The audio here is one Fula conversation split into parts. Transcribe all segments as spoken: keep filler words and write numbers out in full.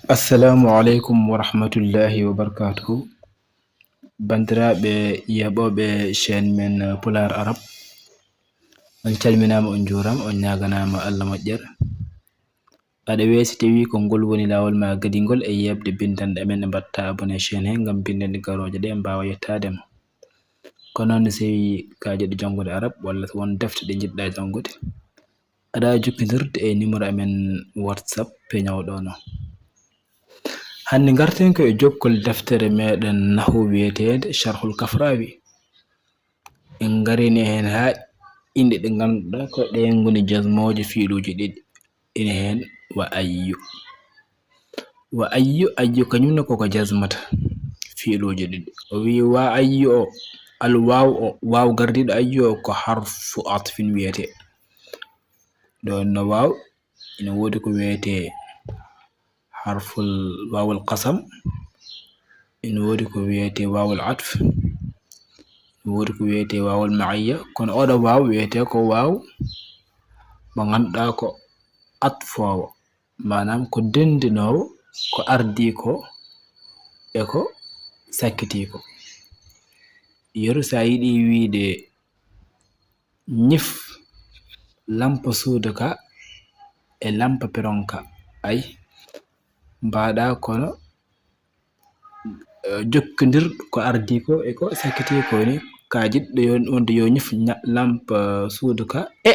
Assalamu aleykum wa rahmatullahi wa barakatuhu. Banndiraaɓe yeeɓooɓe chaîne men Pulaar Arab, on calminaama, on njuuraama, on ñaaganaama Allah moƴƴere. Aɗa weesi tawi ko ngol woni laawol ma gadingol e yeeɓde binndanɗe amen, mbaɗta abonné chaîne he ngam binndanɗe garooje ɗe mbaawa yettaade ma. Ko noon, so tawi ko a jiɗɗo janngude Arab walla so won defte ɗe njiɗɗa janngude, aɗa jokkondirde e numéro amen WhatsApp peñoowo ɗo no. Hannde ngarten ko e jokkol deftere meɗen nahu wiyeteende Sharhul Kafrawi. En ngarini heen haa inɗe ɗe ngannduɗaa ko ɗe ngoni jazmooje fiiluuji ɗiɗi. Ina heen wa ayyu. Wa ayyu, ayyu kañum ne koko jazmata fiiluuji ɗiɗi. O wii wa ayyu o, al waaw o, waaw gardiiɗo ayyu o ko harfu atfin wiyetee. Ɗo no waaw, ina woodi ko wiyetee harful waawul qasam, ina woodi ko wiyetee waawul atf, ina woodi ko wiyetee waawul maayya, kono oɗo waaw wiyetee ko waaw mo ngannduɗaa ko atfoowo, maanaam ko denndinoowo ko ardii ko e ko sakkitii ko. Yeru, so a yiɗi wiide ñif lampa suudu ka e lampa peron ka, ay, mbaɗa kono, eh, jokkondir ko ardii ko e ko sakkitii ko, ni ka jiɗɗo yo, wonde yo ñif ña-, lampa suudu ka e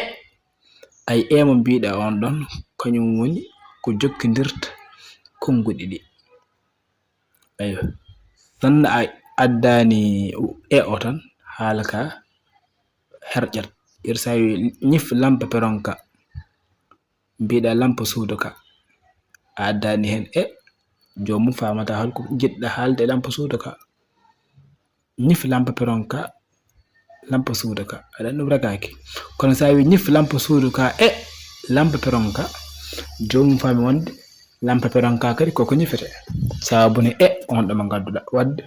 ay, e mo mbiɗa on ɗon, kañum woni ko jokkondirta konnguɗi ɗi. Aywa. Tan a addaani e o tan, haala ka herƴat. Yeru, so a wi ñif lampa peron ka, mbiɗa lampa suudu ka. A addaani heen e, joomum faamata holko jiɗɗa haalde e lampa suudu ka. Ñif lampa peron ka, lampa suudu ka. Aɗa anndi ɗum ragaaki. Kono so a wi ñif lampa suudu ka e lampa peron ka, joomum faami wonde lampa peron ka kadi koko ñifete. Sababu ne e on ɗo mo ngannduɗaa. Wadde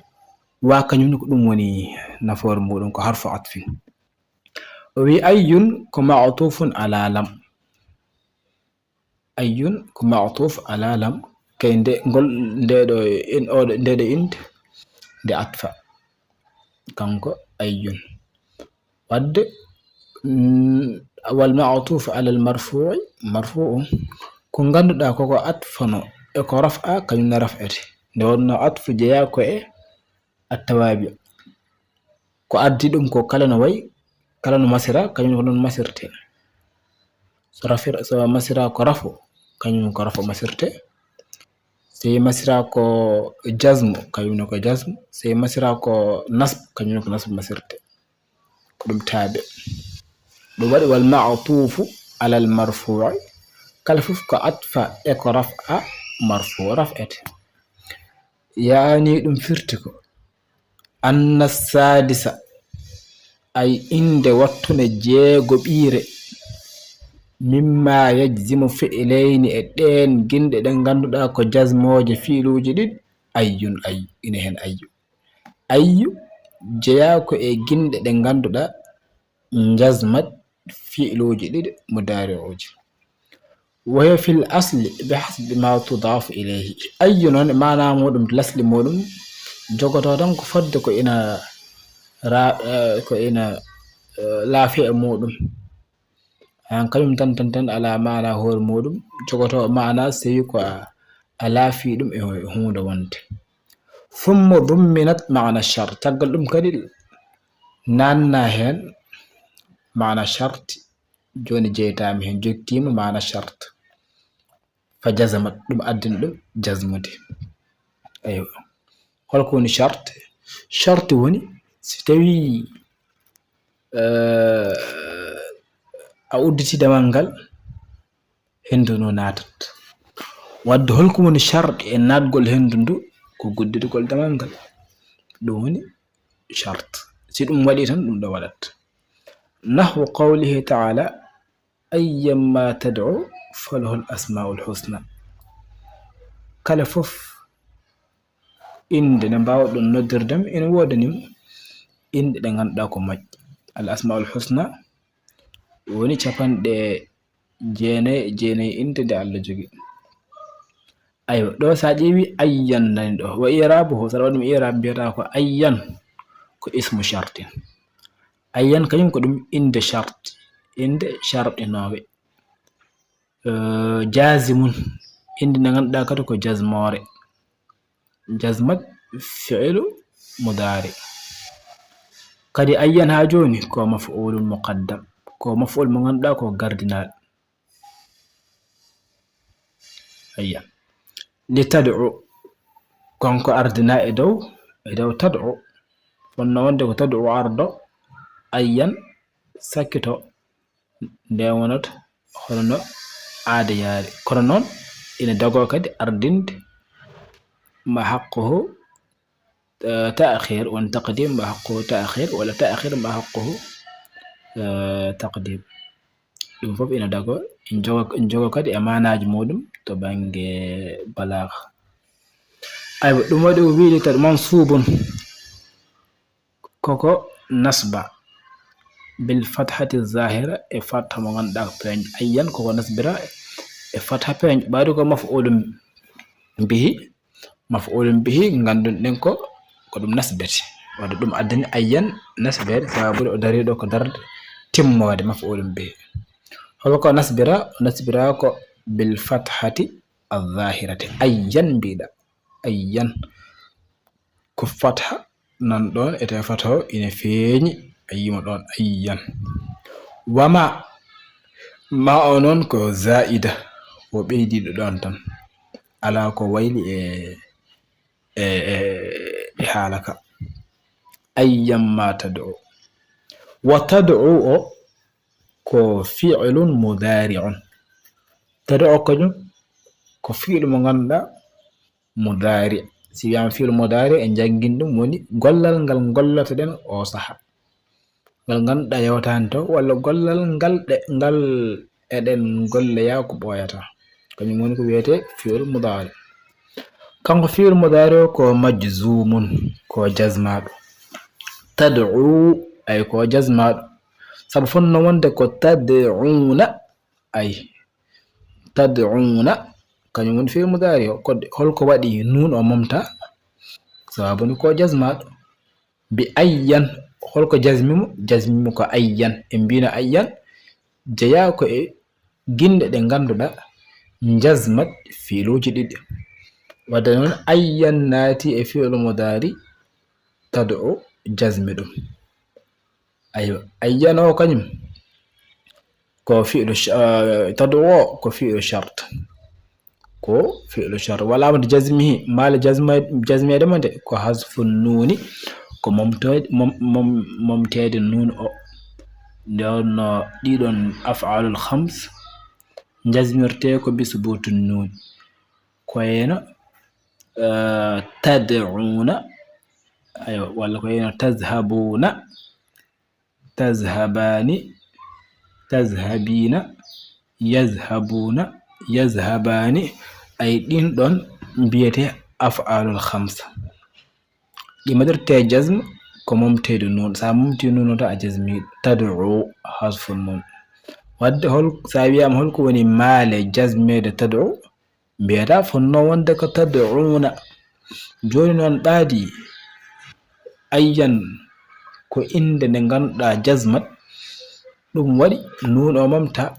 wa kañum ne ko ɗum woni nafoore muɗum, ko harfu atfin. O wi ayyun ko ma'tufun ala lam. Ayyun ko ma'tuf ala lam. Kay nde, ngol, nde ɗo in, oɗo, nde ɗo inde, nde atfa. Kanko ayyun. Wadde, mm, wal ma'tuf ala al marfu'i, marfu'un. Ko ngannduɗaa koko atfano e ko raf'a, kañum ne raf'ete. Nde wonno atfu jeyaa ko e attawabi. Ko addi ɗum ko kala no wayi, kala no masira, kañum ko noon masirte. So rafir-, so masira ko rafo, kañum ko rafo masirte. So masira ko jazmu, kañum ne ko jazmu. So masira ko nasb, kañum ne ko nasb masirte. Ko ɗum taabe. Ɗum waɗi wal ma'tufu alal marfu'i, kala fof ko atfa e ko raf'a, marfu raf'ete. Yaani ɗum firti ko anna sadisa, ay innde wattunde jeegoɓiire, mimma yajzimu fi'layni, e ɗeen ginɗe ɗe ngannduɗaa ko jazmooje fiiluuji ɗiɗi, ayyun, ayyu, ina heen ayyu. Ayyu jeyaa ko e ginɗe ɗe ngannduɗaa njazmat fiiluuji ɗiɗi mudaari'uuji. Wa hiya fil asli bi hasbi ma tudaafu ilayhi. Ayyu noon, e maanaa muɗum, lasli muɗum, jogotoo tan ko fodde ko ina ra-, eh, ko ina, eh, laafi e muɗum. An kañum tan, tan, tan alaa maanaa hoore muɗum, jogotoo maanaa so tawi ko a, a laafi ɗum e ho-, huunde wonde. Summa dumminat maana shart. Caggal ɗum kadi naatna heen maana shart. Jooni jeytaama heen, jokkiima maana shart. Fa jazamat, ɗum addani ɗum jazmude. Aywa. Holko woni shart? Shart woni so tawi, eh, a udditi damal ngal, henndu ndu naatat. Wadde holko woni shart e naatgol henndu ndu? Ko gudditgol damal ngal. Ɗum woni shart. Si ɗum waɗi tan, ɗum ɗo waɗat. Nahwu qawlihi ta'ala, "Ayyamma tad'u falahul asma'ul husna." Kala fof innde nde mbaawɗon noddirde mo, ina woodani mo inɗe ɗe ngannduɗaa ko moƴƴe. Al asma'ul husna woni capanɗe jeenayi e jeenayi innde nde Allah jogi. Aywa, ɗo so a ƴeewi ayyan nani ɗo, wa i'rabuhu, so aɗa waɗi ɗum i'rab mbiyata ko ayyan ko ismu shartin. Ayyan kañum ko ɗum innde shart, innde sharɗinoowe. Eh, jazimun, innde nde ngannduɗaa kadi ko jazmoore. Jazmat fi'lu mudaari. Kadi ayyan haa jooni ko maf'ulun muqaddam, ko maf'ul mo ngannduɗaa ko gardinal. Ayya. Li tad'u, kanko ardina e dow, e dow tad'u. Fonno wonde ko tad'u ardo, ayyan sakkito. Nde wonata hono no aada yaari. Kono noon, ina dogoo kadi ardinde ma haqquhu, eh, ta'khir, won taqdim ma haqquhu ta'khir, walla ta'khir ma haqquhu, eh, taqdim. Ɗum fof ina dogoo, ina jogoo, ina jogoo kadi e maanaaji muuɗum to bannge balaaga. Aywa, ɗum waɗi o wiyi tan mansuubun, koko nasba, bil fathati zahira, e fatha mo ngannduɗaa ko peeñɗo. Ayyan koko nasbira e fatha peeñɗo. Ɓaade ko maf'ulun bihi, maf'ulun bihi ngannduɗen ko, ko ɗum nasbete. Wadde ɗum addani ayyan nasbeede, sababu o darii ɗo ko darde timmoode maf'ulun bihi. Hol ko nasbira? O nasbira ko bil fathati az-zahirati. Ayyan mbiɗa. Ayyan. Ko fatha nan ɗon, ete fatha o ina feeñi. A yiimo ɗon ayyan. Wa ma, ma o noon ko zaida. O ɓeydiiɗo ɗon tan. Alaa ko wayli e, e, e, e haala ka. Ayyan ma tad'u. Wa tad'u o ko fi'lun mudari'un. Tad'u o kañum ko fi'lu mo ngannduɗaa mudari. Si wiyaama fi'lu mudari, en njanngin ɗum, woni gollal ngal ngollata ɗen o saha. Ngal ngannduɗaa yawtaani taw, walla gollal ngal ɗe, ngal eɗen golleya ko ɓooyata. Kañum woni ko wiyetee fi'lu mudari. Kanko fi'lu mudari o ko majzumun, ko jazmaaɗo. Tad'u, ay ko jazmaaɗo. Sabu fonno wonde ko tad'una, ay, tad'una, kañum woni fi'lu mudari o. Ko holko waɗi nun o momta? Sababu ni ko jazmaaɗo. Bi ayyan, holko jazmi mo? Jazmi mo ko ayyan. En mbino ayyan jeyaa ko e ginɗe ɗe ngannduɗaa njazmat fi'luuji ɗiɗi. Wadde noon ayyan naati e fi'lu mudari, tad'u jazmi ɗum. Aywa, ayyan o kañum ko fi'lu sh-, ah, tad'u o ko fi'lu shart. Ko fi'lu shart. Wala amadu jazmihi, maale jazma-, jazmeede mo nde, ko hasfu nuuni, ko momto-, mom-, mom-, momteede nuun o. Nde wonno ɗiɗon af'alul khams, jazmirte ko bi subutu nuun. Ko wayno, eh, tad'una, aywa, walla ko wayno tazhabuna, tazhabani, tazhabina, yazhabuna, yazhabani. Ay ɗin ɗon mbiyete af'alul khamsa. Ɗi mbaɗirte jazm ko momteede nuun. Sa momti nuun o tan a jazmi tad'u hasfu nuun. Wadde hol, sa wiyaama holko woni maale jazmeede tad'u? Mbiyata fonno wonde ko tad'una. Jooni noon ɓaadi ayyan ko innde nde ngannduɗaa jazmat, ɗum waɗi nuun o momta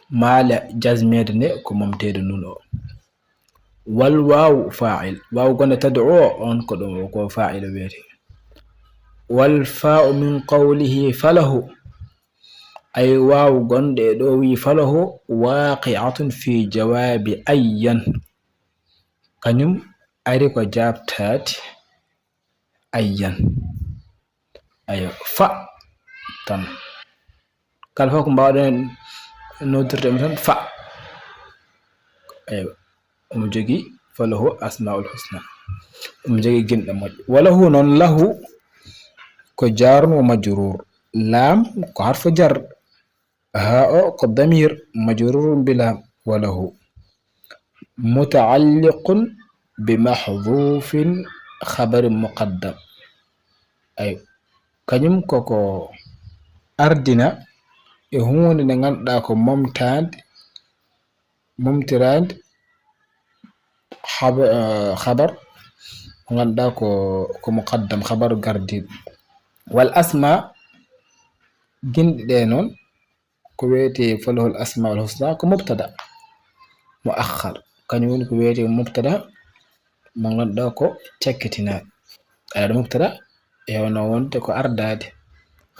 maale jazmeede nde ko momteede nuun o. Wal waawu fa'il. Waawu gonɗo tad'u o, on ko ɗum ko fa'il wiyete. Wal fa'u min qawlihi falahu. Ay waawu gonɗo e ɗo wi falahu waqi'atun fi jawaabi ayyan. Kañum ari ko jaabtaade ayyan. Ayo, fa tan. Kala fof ko mbaawɗen noddirde mo tan, fa. Ayo, omo jogii falahu asmaul husna. Omo jogii ginɗe moƴƴe. Walahu noon, lahu ko jaarun wa majruur. Laam ko harfu jar. Haa o ko damir majruurun bi laam, walahu. Muta'alliqun bi mahdhufin khabarin muqaddam. Ay, kañum koko ardina e huunde nde ngannduɗaa ko momtaade, momtiraade Hab- eh, khabar, ko ngannduɗaa ko, ko muqaddam, khabar gardiiɗo. Wal asma, ginɗi ɗe noon, ko wiyetee falahul asmaul husna, ko mubtada muakhar. Kañum woni ko wiyetee mubtada mo ngannduɗaa ko cakkitinaaɗo. Aɗa mubtada e hono wonde ko ardaade,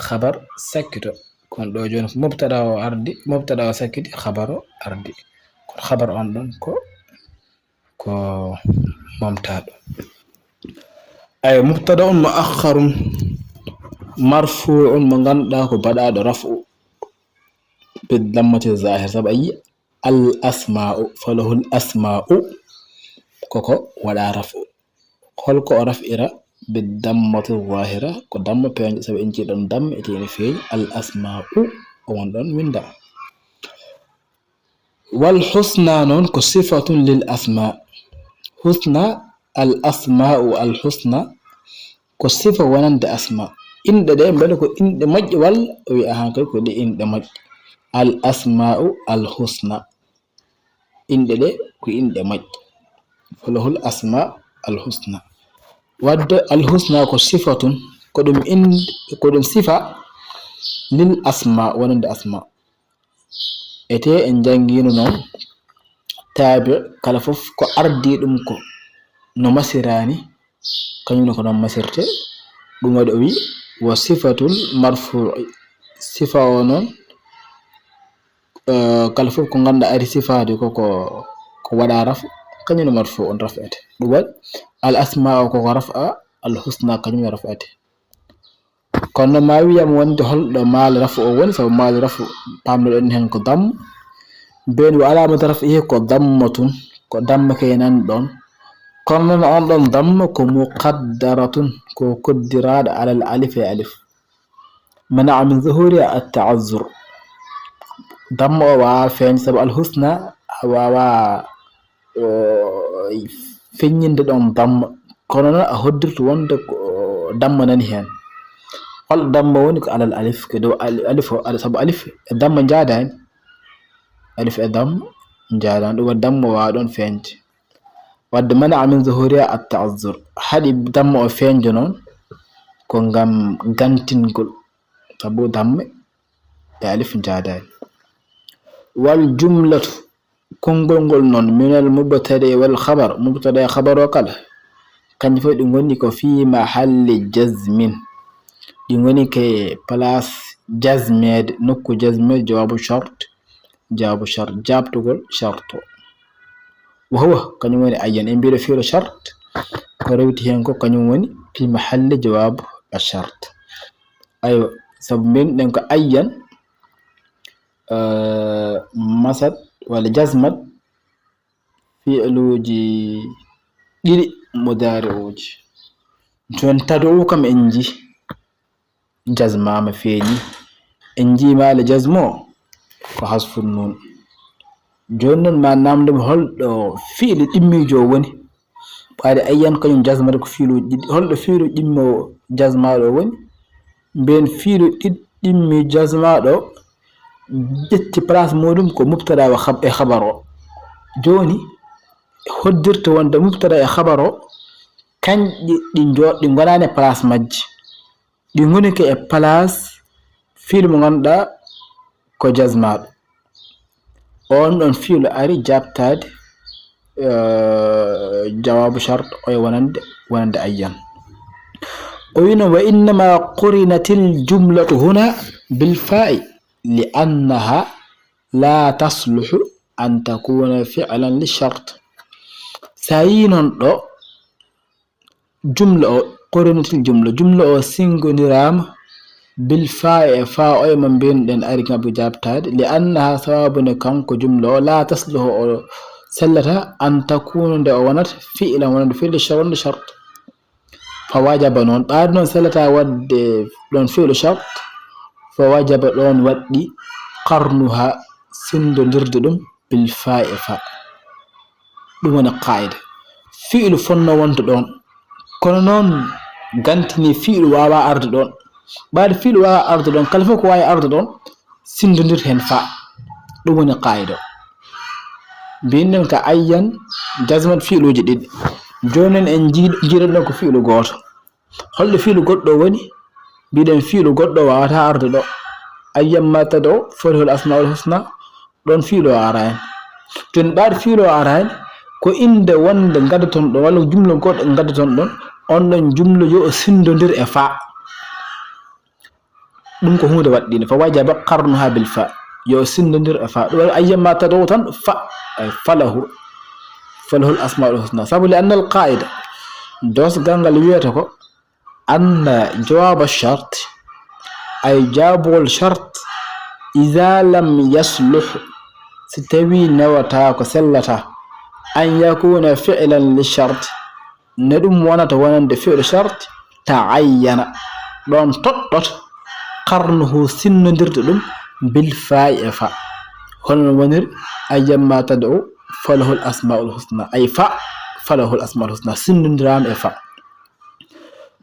khabar sakkito. Kono ɗo jooni ko mubtada o ardi, mubtada o sakkiti, khabar o ardi. Kono khabar on ɗon ko, ko momtaaɗo. Ay, mubtada on muakharun marfuun mo ngannduɗaa ko baɗaaɗo raf'u bi dammati zahir, sabu a yi al asma'u, falahul asma'u, koko waɗa raf'u. Holko o raf'ira bi dammati zahira? Ko damma peeñɗo, sabu en njiɗon damma e teeni feeñi. Al asma'u, o won ɗon winda. Wal husna noon ko sifatun lil asma. Husna, al asma'u al husna, ko sifa wonande asma. Inɗe ɗe, mbeɗa ko inɗe moƴƴe walla? O wi, ahan kay, ko ɗe inɗe moƴƴe. Al asma'u al husna. Inɗe ɗe ko inɗe moƴƴe. Falahul asma al husna. Wadde al husna ko sifatun, ko ɗum in-, ko ɗum sifa lil asma, wonande asma. Ete en njanngiino noon taabi kala fof ko ardii ɗum ko no masiraani, kañum ne ko noon masirte. Ɗum waɗi o wi, wa sifatul marfu'i. Sifa o noon, eh, kala fof ko ngannduɗaa ari sifaade ko, ko, ko waɗa raf, kañum ne marfu on rafete. Ɗum waɗi al asma o koko rafa, al husna kañum ne rafete. Kono ma wiyam wonde holɗo maal rafu o woni, sabu maal rafu pamnoɗen heen ko damma. Mbiyen wa alamatu rafihi ko dammatun, ko damma kay nan ɗon. Kono noon on ɗon damma ko muqaddaratun, ko koddiraaɗo alal alif e alif. Mana'a min zuhuriha at ta'azzur. Damma o waawaa feeñ sabu al husna a waawaa, o, feññinde ɗon damma. Kono noon a hoddirta wonde ko damma nani heen. Hol damma woni? Ko alal alif, ko dow ali-, alif o, ali-, sabu alif e damma njaadaani. Alif e damma njaadaani. Ɗum waɗi damma waawaa ɗon feeñde. Wadde mana'a min zuhuriha at ta'azzur. Haɗi damma o feeñde noon ko ngam gantingol. Sabu damma e alif njaadaani. Wal jumlatu, konngol ngol noon, minal mubtada'i wal khabar, mubtada e khabar o kala, kanji fof ɗi ngoni ko fi mahalli jazmin. Ɗi ngoni ke place jazmeede, nokku jazmeede, jawaabu shart, jawaabu shart, jaabtugol sharto. Wa huwa, kañum woni ayyan. En mbiɗo fi'lu shart, ko rewti heen ko kañum woni fi mahalli jawaabu shart. Aywa, sabu mbiɗen ko ayyan, eh, masat walla jasmat fi'luuji ɗiɗi mudaari'uuji. Jooni tad'u kam en nji jasmaama feeñi. En nji maale jasmo ko hasfu nun. Jooni noon ma namndo mi holɗo fi'lu ɗimmiijo o woni? Ɓaade ayyan kañum jasmata ko fiiluuji ɗiɗi. Holɗo fiilu ɗimmo jasmaaɗo o woni? Mbiyen fiilu ɗiɗ-, ɗimmi jasmaaɗo ƴetti place muɗum ko mubtada wa khab-, e khabar o. Jooni hoddirta wonde mubtada e khabar o, kanƴi ɗi njo-, ɗi ngonaani e place majji. Ɗi ngoni ko e place fiilu mo ngannduɗaa ko jasmaaɗo. On ɗon fiilu ari jaabtaade, eh, jawaabu shart o e wonande, wonande ayyan. O wino, "Wa innama qurinatil jumlatu huna bil fa'i li annaha la tasluhu an takuna fi'lan li shart." Sa yi noon ɗo, jumla o, qurinatil jumla, jumla o singondiraama bil fa'i e fa o e mo mbiyen-ɗen ari ngam ko jaabtaade, li annaha sababu nde kanko jumla o la tasluhu o sellata an takuna nde o wonata fi'lan wonande fi'lu shar-, wonande shart. Fa wajaba noon, ɓaade noon sellata waɗde ɗon fi'lu shart, fa wajaba ɗon waɗɗi qarnuha sindondirde ɗum bil fa'i e fa. Ɗum woni qaa'ida. Fi'lu fotnoo wonde ɗon. Kono noon gantini fi'lu waawaa arde ɗon. Ɓaade fi'lu waawaa arde ɗon, kala fof ko waawi arde ɗon, sindondir heen fa. Ɗum woni qaa'ida. Mbiɗen ka ayyan jazmat fiiluuji ɗiɗi. Jooni en, en nji-, njiiɗen ɗo ko fiilu gooto. Holɗo fiilu goɗɗo woni? Mbiɗen fiilu goɗɗo waawataa arde ɗo. Ayyan ma tad'u falahul asmaul husna, ɗon fiilu o araani. Jooni ɓaade fiilu o araani, ko innde wonde ngaddoton ɗon, walla jumla goɗɗo ngaddoton ɗon, on ɗon jumla yo o sinndondir e fa. Ɗum ko huunde waɗɗiinde, fa wajaba qarnuha bil fa, yo o sinndondir e fa. Ɗum waɗi ayyan ma tad'u tan, fa, ay falahu, falahul asmaul husna. Sabu li annal qaida, doosgal ngal wiyata ko, anna jawaaba shart, ay jaabugol shart, iza lam yasluh, si tawi newataa ko sellata, an yakuna fi'lan li shart, ne ɗum wonata wonande fi'lu shart, ta'ayyana, ɗon toɗɗoto qarnuhu, sinndondirde ɗum, bil fa'i e fa. Hono no woniri, ayyan ma tad'u falahul asmaul husna, ay fa falahul asmaul husna, sinndondiraama e fa.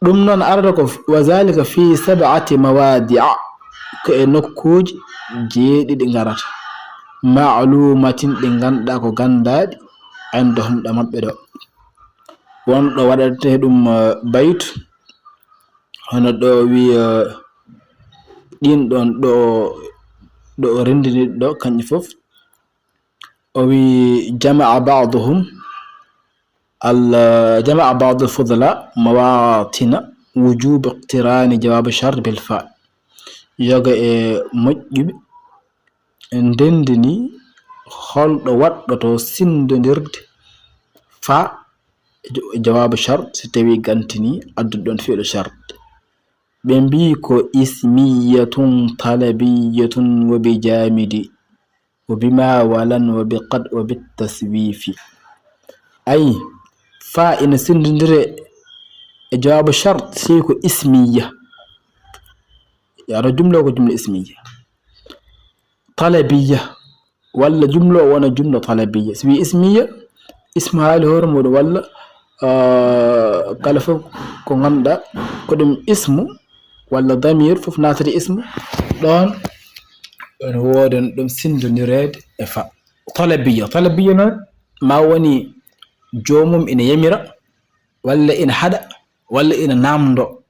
Ɗum noon arata ko, wa zalika fi sab'ati mawadi'a, ko e nokkuuji jeeɗiɗi ngarata, ma'lumatin, ɗi ngannduɗaa ko ganndaaɗi, inda hum ɗo maɓɓe ɗo. Won ɗo waɗate ɗum, eh, baytu, hono ɗo wi, eh, ɗin ɗon ɗo, ɗo o renndini ɗo, kanƴe fof. O wi, jama'a ba'duhum, al, jama'a ba'du fudala mawatina wujub iqtirani jawab shart bil fa. Yoga e moƴƴuɓe ndenndini holɗo waɗɗoto sinndondirde fa e jawaabu shart si tawii gantini adduɗo ɗon fi'lu shart. Ɓe mbii ko ismiyatun talabiyatun wa bi jaamidi wa bima walan wa bi qad wa bi taswifi. Ay, fa ina sinndondire e jawaabu shart si ko ismiya. Yaata jumla ko jumla ismiya. Talabiyya, walla jumla o wona jumla talabiyya. Si wi ismiyya, ismu haali hoore muɗum, walla, ah, kala fof ko ngannduɗaa ko ɗum ismu, walla damir fof naatata ismu, ɗon, ɗon woodan ɗum sinndondireede e fa. Talabiyya, talabiyya noon, ma woni joomum ina yamira, walla ina haɗa, walla ina naamndo.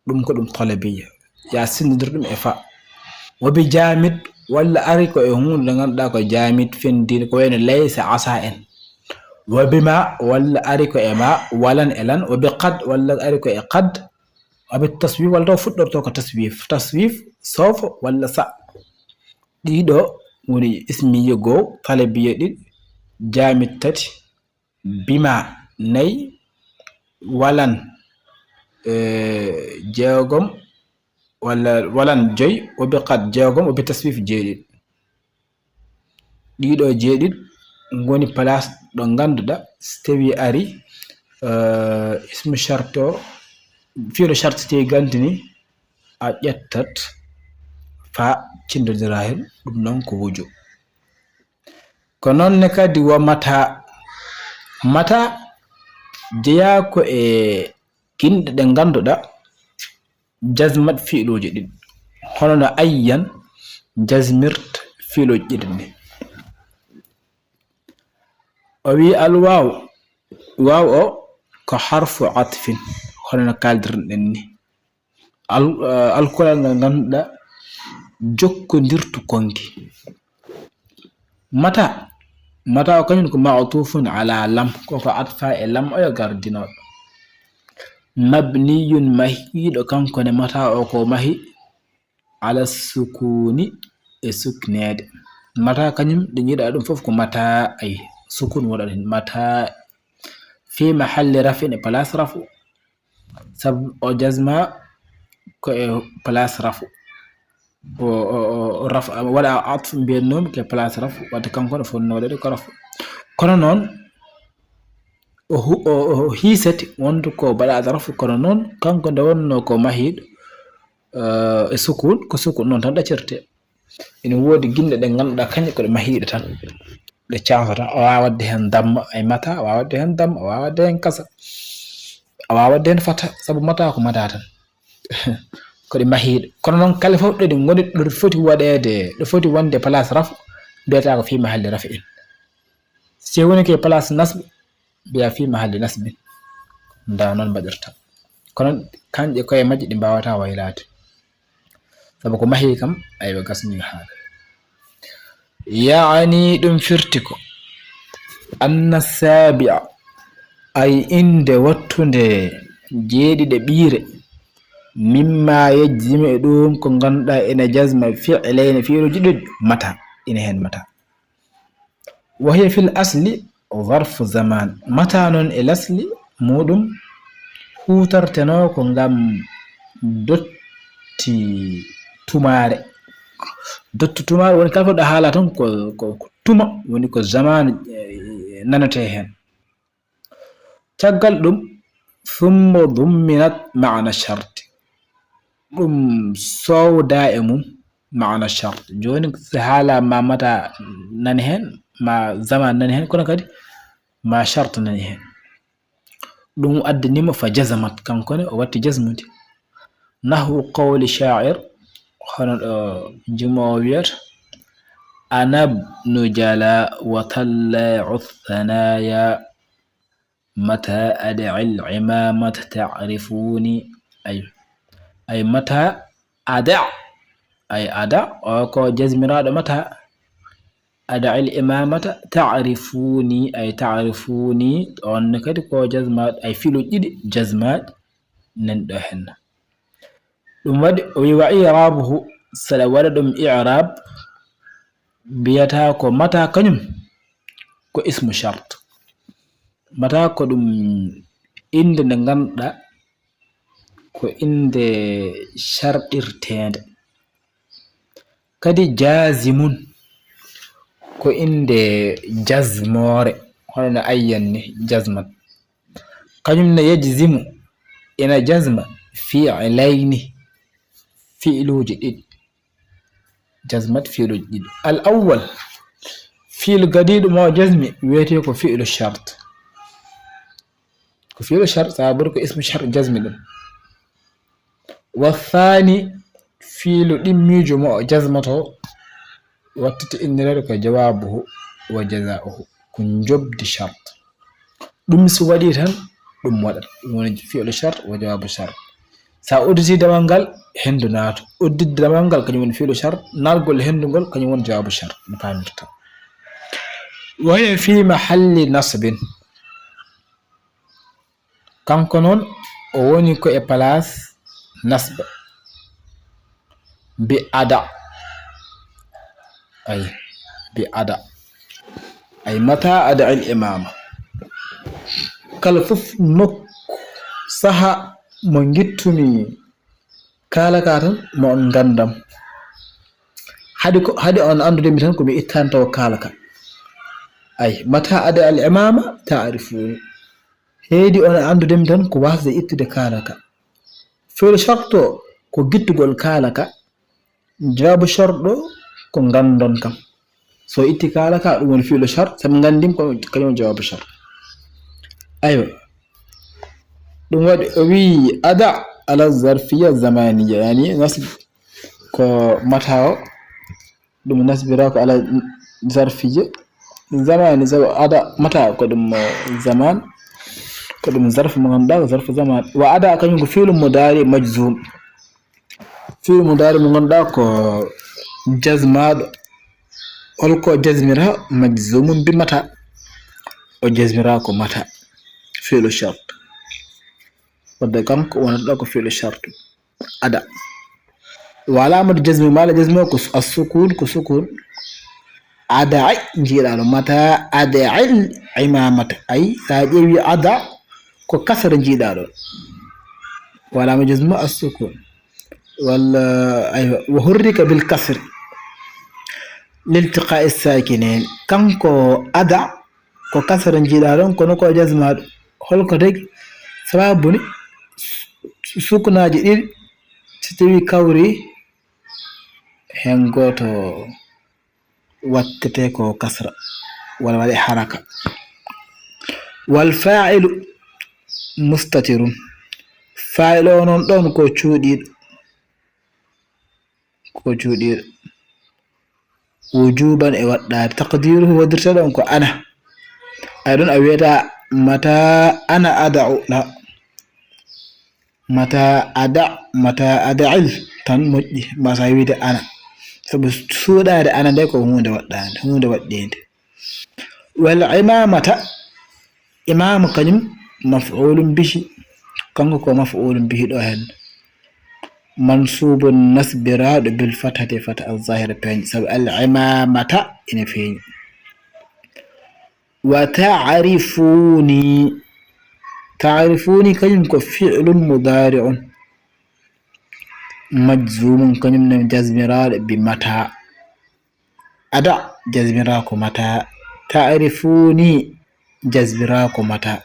Ɗum ko ɗum talabiyya. Ya sinndondir ɗum e fa. Wa bi jaamid, walla ari ko e huunde nde ngannduɗaa ko jaamid, fenndiinde, ko wayno laysa, asa en. Wa bi ma, walla ari ko e ma, walan e lan, wa bi qad, walla ari ko e qad, wa bi taswif, walla taw fuɗɗorto ko taswif. Taswif, sawfa, walla sa. Ɗiɗo woni ismiyya goo, talabiyya ɗiɗi, jaamid tati, bima nayi, walan, eh, jeegom, walla walan joyi, wa bi qad jeegom, wa bi taswif jeeɗiɗi. Ɗiɗo jeeɗiɗi ngoni place ɗo ngannduɗaa, si tawii ari, eh, ismu shart o, fi'lu shart si tawii gantini, a ƴettat fa cinndondiraa heen, ɗum noon ko wujo. Ko noon ne kadi wa mata. Mata jeyaa ko e ginɗe ɗe ngannduɗaa jazmat fiiluuji ɗin. Hono no ayyan jazmirta fiiluuji ɗiɗi ni. O wi al waaw. Waaw o ko harfu atfin. Hono no kaaldirɗen ni. Al-, eh, alkulal ngal ngannduɗaa jokkondirtu konngi. Mata, mata o kañum ko ma'tufun ala lam, ko ko atfa e lam oyo gardinooɗo. Mabniyun mahiiɗo kanko ne mata o ko mahi ala sukuni e sukneede. Mata kañum ɗo njiɗa ɗum fof ko mata ay sukun wonat heen. Mata fi mahalli rafin e place rafu. Sabu o jazma ko e place rafu. O, o, o, o raf-, waɗa atf mbiyannomi ko e place rafu. Wadde kanko ne fotnoo waɗude ko rafu. Kono noon, o hu-, o, o hiisati wonde ko baɗaaɗo rafu, kono noon kanko nde wonnoo ko mahiiɗo, eh, e sukun, ko sukun noon tan ɗaccirte. Ina woodi ginɗe ɗe ngannduɗaa kañƴe ko ɗe mahiiɗe tan. Ɗe cansata. A waawaa waɗde heen damma, ay mata, a waawaa waɗde heen damma, a waawaa waɗde heen kasa. A waawaa waɗde heen fata, sabu mata ko mata tan. Ko ɗe mahiiɗe. Kono noon kala fof ɗo ɗi ngoni, ɗo foti waɗeede, ɗo foti wonde place rafu, mbiyata ko fi mahalli raf'in. Si woni ko e place nasb, mbiya fi mahalli nasbin. Nda noon mbaɗirta. Kono kanƴe koye majje ɗi mbaawata waylaade. Sabu ko mahii kam, aywa, gasni haala. Yaani ɗum firti ko, anna sabi'a, ay innde wattunde jeeɗiɗe ɓiire, mimma yajzimu e ɗum ko ngannduɗaa ene jazma fi'layni fi'luuji ɗiɗi, mata, ina heen mata. Wa hiya fil asli zarfu zaman. Mata noon e lasli muɗum huutortenoo ko ngam dotti tumaare. Dotti tumaare woni kala ko ɗo haala toon ko, ko, ko tuma woni ko zaman, eh, nanetee heen. Caggal ɗum, summa dumminat maana sharti. Ɗum sowda e mum maana shart. Jooni, si haala ma mata nani heen, ma zaman nani heen, kono kadi ma shart nani heen. Ɗum addani mo fa jazamat, kanko ne o watti jazmude. Nahwu qawli sha'ir, hono ɗo jimoowo wiyata, "Ana bnu jala wa talla'u thanaya, mata ada'il imamata ta'rifuni." Ay, ay, mata ada, ay, ada, o ko jazmiraaɗo mata. Ada'il imamata ta'rifuni, ay, ta'rifuni, on ne kadi ko jazma, ay, filu ɗiɗi jazmaaɗi nan ɗo henna. Ɗum waɗi o wi wa i'rabuhu, saɗa waɗa ɗum i'rab, mbiyata ko mata kañum ko ismu shart. Mata ko ɗum innde nde ngannduɗaa ko innde sharɗirteende. Kadi jazimun ko innde jazmoore, hono no ayyan ni jazman. Kañum ne yajzimu, ina jazma fi'layni, fi'luuji ɗiɗi. Jazmat fi'luuji ɗiɗi. Al awwal, fi'lu gadiiɗo mo jazmi wiyetee ko fi'lu shart. Ko fi'lu shart, sabu ko ismu shart jazmi ɗum. Wa thani, fi'lu ɗimmiijo mo o jazmato, wattiti inndireede ko jawaabuhu wa jazaa'uhu. Ko njobdi shart. Ɗum so waɗii tan, ɗum waɗat. Ɗum woni fi'lu shart wa jawaabu shart. Sa udditi damal ngal, henndu naato. Udditde damal ngal, kañum woni fi'lu shart. Naatgol henndu ngol, kañum woni jawaabu shart. No paamirta. Wa hiya fi mahalli nasbin. Kanko noon, o woni ko e place nasba. Bi ada. Ay, bi ada. Ay, mata ada al imama. Kala fof nokku, saha mo ngittumi kaala ka tan, mo on nganndam. Hade ko, hade on anndude mi tan ko mi ittan taw kaala ka. Ay, mata ada al imama ta'rifuni. Heedi on anndude mi tan ko wasde ittude kaala ka. Fi'lu shart o ko gittugol kaala ka. Jawaabu shart o ko nganndon kam. So itti kaala ka, ɗum woni fi'lu shart, sabu nganndim ko kañum jawaabu shart. Aywa. Ɗum waɗi o wi ada ala zarfiya zamaniya, yani nasb ko mata o, ɗum nasbira ko ala zarfiya zamani, sabu ada mata ko ɗum, eh, zaman, ko ɗum zarf mo ngannduɗaa ko zarfu zaman. Wa ada kañum ko fi'lu mudaari majzum. Fi'lu mudaari mo ngannduɗaa ko jazmaaɗo. Holko jazmira? Majzumun bi mata. O jazmira ko mata. Fi'lu shart. Wadde kanko wonata ɗo ko fi'lu shart. Ada. Wa alamatu jazmi, mala jazmi o ko as-sukun, ko sukun. Ada ay, njiiɗaa ɗo. Mata ada al imamata. Ay, sa ƴeewi ada, ko kasra njiiɗaa ɗo. Wa alamatu jazmi o as-sukun. Walla, aywa, wa hurrika bil kasri liltiqa'i sakinain. Kanko ada ko kasra njiiɗaa ɗon, kono ko jazmaaɗo. Holko tagi? Sababu ni su-, sukunaaji ɗiɗi, so tawi kawri heen gooto wattete ko kasra, walla waɗe haraka. Wal fa'ilu mustatirun. Fa'ilu o noon ɗon ko cuuɗiiɗo. Ko cuuɗiiɗo. Wujuban e waɗɗaade. Taqdiruhu, waɗirta ɗon ko ana. Ay ɗon a wiyata mata ana ada'u la. Mata ada, mata ada'il tan moƴƴi. Mbasa wiyde ana. Sabu suuɗaade ana nde ko huunde waɗɗaande, huunde waɗɗeende. Wal imamata, imama kañum maf'ulun bihi. Kanko ko maf'ulun bihi ɗo hen. Mansubun nasbiraaɗo bil fathati fata al zahira peeñ. Sabu al imamata ina feeñi. Wa ta'rifuni. Ta'rifuni kañum ko fi'lun mudari'un. Majzumun kañum ne jasmiraaɗo bi mata. Ada jasmiraa ko mata. Ta'rifuni jasmiraa ko mata.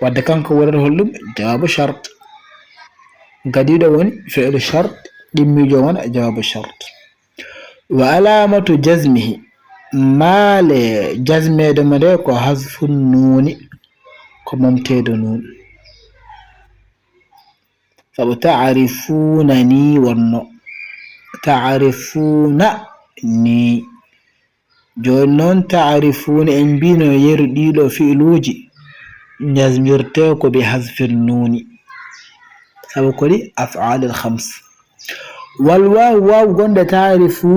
Wadde kanko wonata holɗum? Jawaabu shart. Gadiiɗo woni fi'lu shart, ɗimmiijo wona jawaabu shart. Wa alamatu jasmihi, maale jasmeede mo nde ko hasfu nuuni, ko momteedo nuun. Sabu ta'rifuna ni wonno. Ta'rifuna ni. Jooni noon, ta'rifuna en mbino yeru ɗiɗo fi'luuji jasmirte ko bi hasfin nuuni. Sabu ko ɗi af'alil khams. Wal waaw, waaw gonde ta'rifu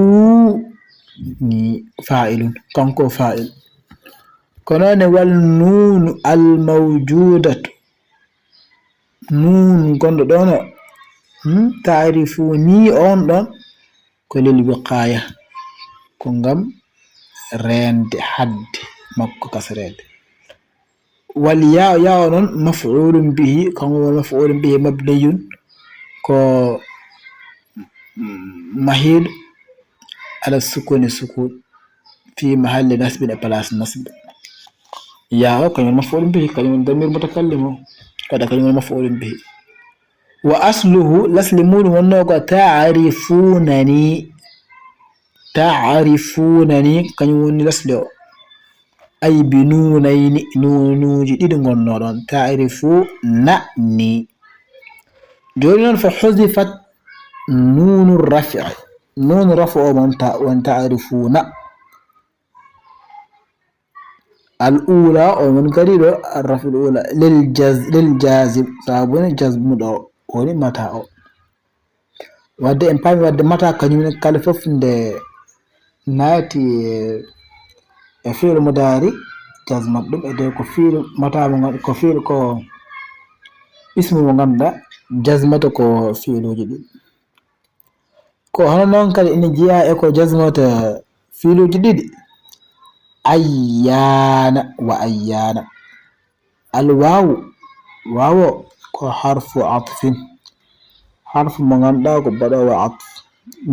ni fa'ilun, kanko fa'il. Kono ne wal nuunu al mawjudatu. Nuun gonɗo ɗon o, hmm, ta'rifu ni on ɗon ko lil wiqaya, ko ngam reende hadde makko kasreede. Wal yaa, yaa o noon maf'ulun bihi, kanko woni maf'ulun bihi mabniyun, ko mahiiɗo ala sukuni sukun. Fi mahalli nasbin, e place nasb. Yaa o kañum woni maf'ulun bihi, kañum woni damir mutakallim o. Kadi kañum woni maf'ulun bihi. Wa asluhu, lasli muɗum wonno ko ta'rifunani. Ta'rifunani, kañum woni lasli o. Ay bi nunayni, nunuuji ɗiɗi ngonno ɗon. Ta'rifunani. Jooni noon fa huzifat nunu rafi'i. Nunu rafu o mon ta-, won ta'rifuna. Al ula, o woni kadi ɗo, al raf'ul ula, lil jaz-, lil jazim, sabu ne jazmu ɗo, woni mata o. Wadde en paami wadde mata kañum ne kala fof nde naati e, e fi'il mudari, jazmat ɗum, e de ko fi'il mata mo ngan-, ko fi'il ko ismu mo ngannduɗaa, jazmata ko fi'iluuji ɗi. Ko hono noon kadi ina jeyaa e ko jazmata fiiluuji ɗiɗi. Ayyaana wa ayyaana. Al waawu, waawo ko harfu atfin. Harfu mo ngannduɗaa ko baɗoowo atf.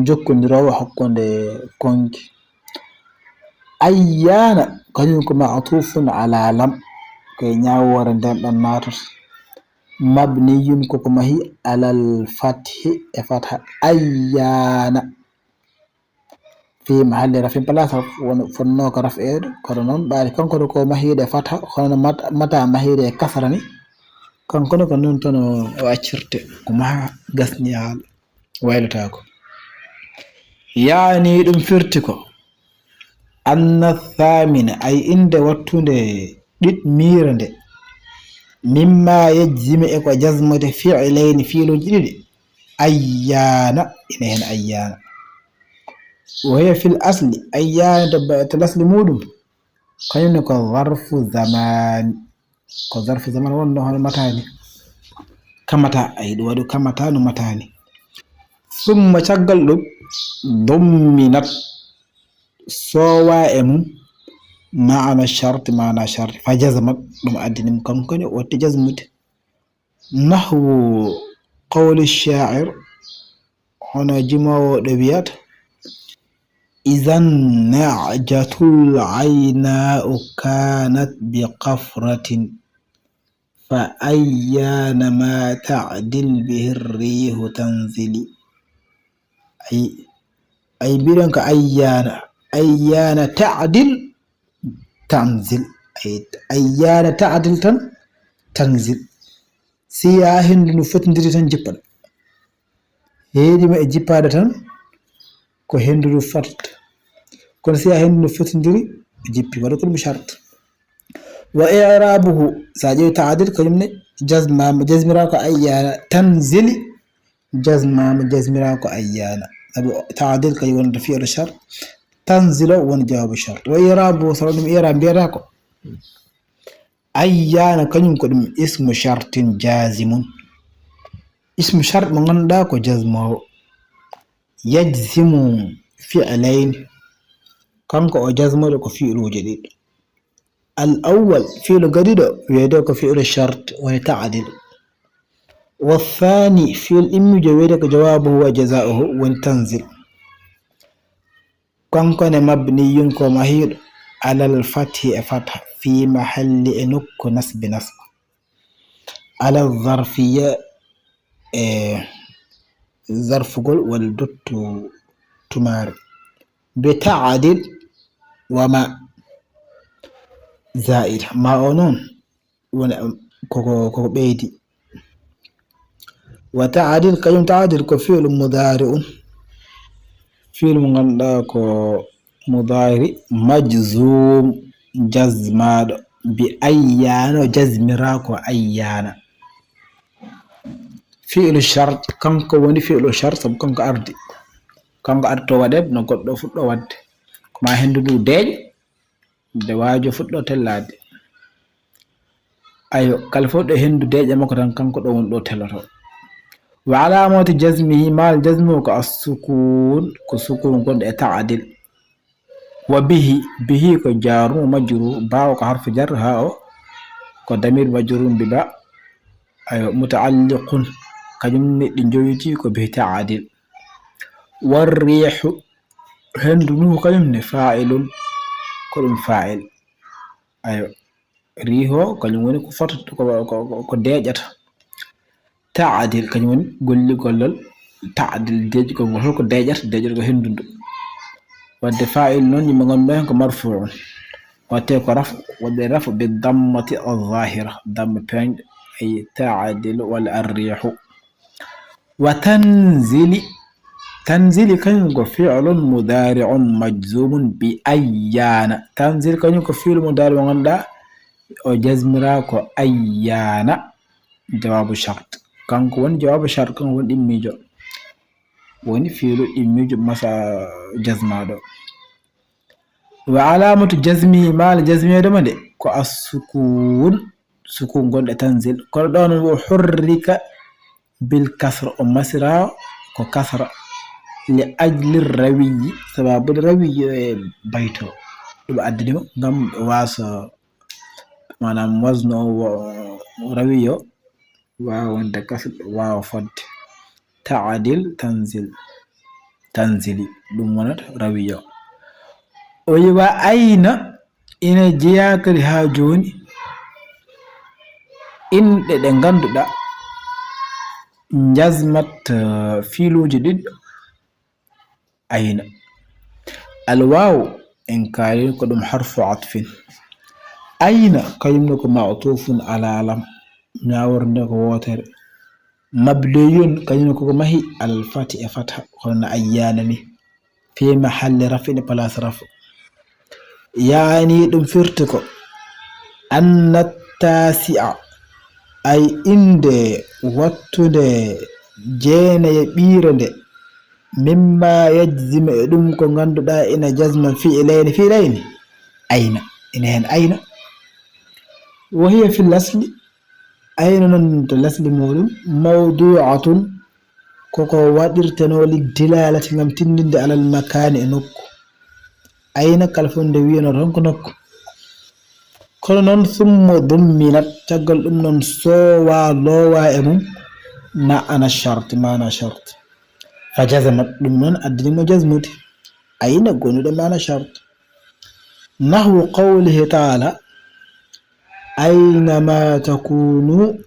Jokkondiroowo hakkunde konki. Ayyaana, kañum ko ma'tufun ala lam. Ko e ñaawoore nden ɗon naatata. Mabniyun ko ko mahi alal fathi e fatha. Ayyaana. Fi mahalli rafin place raf-, won-, fonnoo ko raf'eede, kono noon ɓaade kanko ɗo ko mahiiɗo e fatha, kono no mat-, mata mahiiɗo e kasra ni, kanko ne ko noon tan o, o accirte, ko maha gasni haala, waylotaako. Yaani ɗum firti ko, anna thamina, ay innde wattunde ɗiɗmiire nde, mimma yejjimi e ko jazmode fi'ilayni fiiluuji ɗiɗi, ayyaana, ina heen ayyaana. Wa hiya fil asli, ayyaana to ba-, to lasli muuɗum, kañum ne ko zarfu zamaan. Ko zarfu zamaan wonno hono mataani. Kamata, ay ɗum waɗi kamata no mataani. Summa caggal ɗum, dumminat, soowa e mum, maana sharti, maana sharti, fa jazamat, ɗum addini mum kanko ne o watti jazmude. Nahwu qawli sha'ir, hono jimoowo ɗo wiyata, "Izan na'jatul ayna'u kanat bi qafratin, fa ayyana ma ta'dil bihi rihu tanzili." Ay, ay mbiɗon ko ayyana, ayyana ta'dil tanzil. Ay, ayyana ta'dil tan, tanzil. Si yaa henndu ndu fotindiri tan jippan. Heedi ma e jippaade tan, ko henndu ndu fotata. Kono si yaa henndu ndu fotindiri, jippi. Waɗa ko ɗum shart. Wa i'rabuhu, sa ƴeewi ta'dil, kañum ne jazmama, jazmira ko ayyana. Tanzili, jazmama, jazmira ko ayyana. Sabu ta'dil kañum wonata fi'lu shart, tanzilo woni jawabu shart. Wa i'rabuhu, so ɗum i'rab mbiyata ko ayyana, kañum ko ɗum ismu shartin jazimun. Ismu shart mo ngannduɗaa ko jazmowo. Yajzimu fi'layni, kanko o jazmoto ko fi'luuji ɗiɗi. Al awwal, fi'lu gadiɗo, wiyete ko fi'lu shart, woni ta'dil. Wa thani, fi'lu ɗimmijo, wiyete ko jawabuhu wa jaza'uhu, woni tanzil. Kanko ne mabniyun ko mahiiɗo alal fathi e fatha, fi mahalli e nokku nasbi nasba. Ala zarfiya e zarfugol walla dottu tumaare. Bi ta'dil wa ma za'ida. Ma o noon woni koko, koko ɓeydi. Wa ta'dil, kañum ta'dil ko fi'lu mudari'un. Fi'lu mo ngannduɗaa ko mudari majzum, jazmaɗo bi ayyana, o jazmira ko ayyana. Fi'lu shart, kanko woni fi'lu shart, sabu kanko ardi. Kanko ardi to waɗeede, no goɗɗo fuɗɗo waɗde. Ko ma henndu ndu deeƴa, nde waajo fuɗɗo tellaade. Ayo, kala fof ɗo henndu deeƴa makko tan, kanko ɗo woni ɗo teloto. Wa alamatu jazmihi, maal jazmu ko as-sukun, ko sukun gonɗo e ta'dil. Wa bihi, bihi ko jarun majrur, ba o ko harfu jar, ha o ko damir majrur bi ba. Ayo, muta'alliqun, kañum ne ɗi jowiti ko bi ta'dil. Wa rihu, henndu ndu kañum ne fa'ilun, ko ɗum fa'il. Ayo, riho kañum woni ko fotata, ko, ko, ko, ko deeƴata. Ta'dil kañum woni golli gollal ta'dil, deeƴugol ngol, holko deeƴata, deeƴata ko henndu ndu. Wadde fa'il noon, yimɓe ngannduɗaa heen ko marfu'un. Watte ko rafu, waɗde rafu bi dammati az-zahira, damma peeñɗo, ay ta'dil walla ar-rihu. Wa tanzili, tanzili kañum ko fi'lun mudari'un majzumun bi ayyana. Tanzil kañum ko fi'lu mudari mo ngannduɗaa o jazmira ko ayyana, jawabu shart. Kanko woni jawabu shart, kanko woni ɗimmiijo. Woni fi'lu ɗimmiijo masa jazmaɗo. Wa alamatu jazmihi, maal jazmeede mo nde ko as-sukun, sukun gonɗo e tanzil. Kono ɗo noon wo hurrika bil kasra, o masira ko kasra, li ajli rawiyyi, sababu rawiyyi e bayto. Ɗum addani mo ngam waaso, maanaam wasno o wo-, rawiyyo waawa wonde kasra, waawa fodde. Ta'dil, tanzil, tanzili, ɗum wonata rawiyyo. O yi wa ayna ina jeyaa kadi haa jooni inɗe ɗe ngannduɗaa njazmat, eh, fiiluuji ɗiɗi. Ayna. Al waaw en kaali ko ɗum harfu atfin. Ayna kañum ne ko ma'tufun ala lam. Ñaaworde ko wootere. Mabniyun kañum ne koko mahi alal fati e fata, hono no ayyana ni. Fi mahalli raf'in, place rafu. Yaani ɗum firti ko anna tasi'a, ay innde wattunde jeenaye ɓiire nde, mimma yajzimu e ɗum ko ngannduɗaa ina jazma fi'ilayni, fi'ilayni, ayna, ina heen ayna. Wa hiya fil asli, ayna noon to lasli muɗum, mawdu'atun, koko waɗirtenoo lid dilalati ngam tindinde alal makaani e nokku. Ayna kala fof nde wiyano tan ko nokku. Kono noon summa dumminat, caggal ɗum noon soowa loowa e mum ma'ana shart, maana shart. Fa jazamat, ɗum noon addani mo jazmude. Ayna gonuɗo maana shart. Nahwu qawlihi ta'ala, "Aynama takunu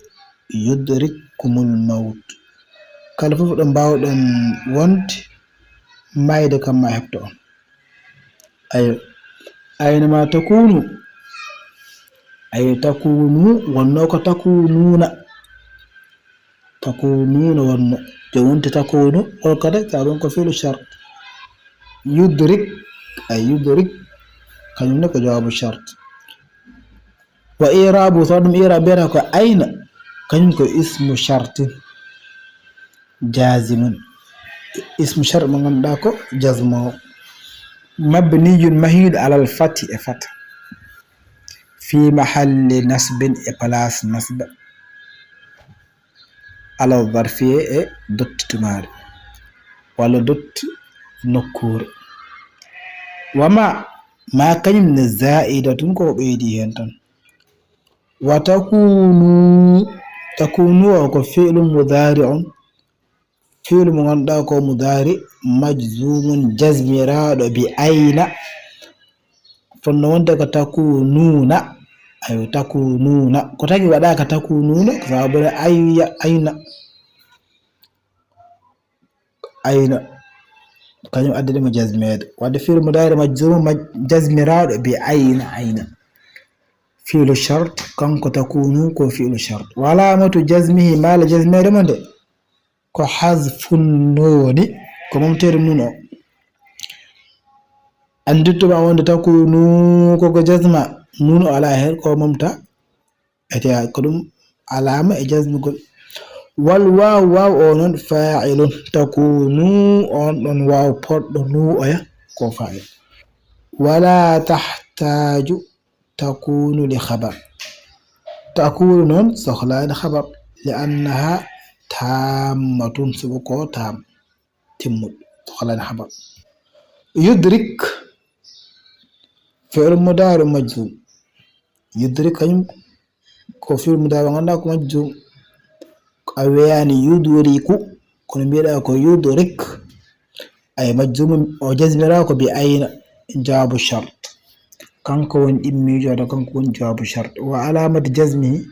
yudrikkumul mawt." Kala fof ɗo mbaawɗon wonde, maayde kam ma heɓto on. Ayo, "Aynama takunu." Ayo, "takunu", wonno ko "takununa." "Takununa" wonno. Jooni wonti "takunu", o kadi, ka ɗum ko fi'lu shart. "Yudrik", ay "yudrik", kañum ne ko jawaabu shart. Wa irabu, so ɗum ira mbiyata ko ayna, kañum ko ismu shartin jazimun. Ismu shart mo ngannduɗaa ko jazmo. Mabniyun mahiiɗo alal fati e fata. Fi mahalli nasbin e place nasba. Ala zarfiye e dotti tumaare. Walla dotti nokkuure. Wa ma, ma kañum ne za'idatun ko ɓeydi heen tan. Wa takunu, takunu o ko fi'lun mudari'un. Fi'lu mo ngannduɗaa ko mudari majzumun jazmiraaɗo bi ayna. Fonno wonde ko takununa. Ayo takununa. Ko tagi waɗaaka takununa ko sababu ayya ayna. Ayna. Kañum addani mo jazmeede. Wadde fi'lu mudari majzumun maj-, jazmiraaɗo bi ayna ayna. Fi'lu shart kanko takunu ko fi'lu shart. Wa alamatu jazmihi maala jazmeede mo nde. Ko hazfun nuuni, ko momteede nuun o. Anndittu ma wonde takunu ko ko jazma, nuun o alaa heen ko momta. Ete ko ɗum alaama e jazmugol. Wal waaw, waaw o noon faa'ilun. Takunu on ɗon waaw poɗɗo nu oya ko faa'il. Wala tahtaju takunu li khabar. Takunu noon sohlaani khabar. Li annaha tammatun, sabu ko tam timmuɗo, sohlaani khabar. Yudrik, fi'lu mudari majzum. Yudrik kañum ko fi'lu mudari ngannduɗaa ko majzum. A weyaani yudriku, kono mbiɗa ko yudrik. Ay majzum o jazmira ko bi ayna, jawaabu shart. Kanko woni ɗimmiijo, kanko woni jawaabu shart. Wa alamatu jazmihi,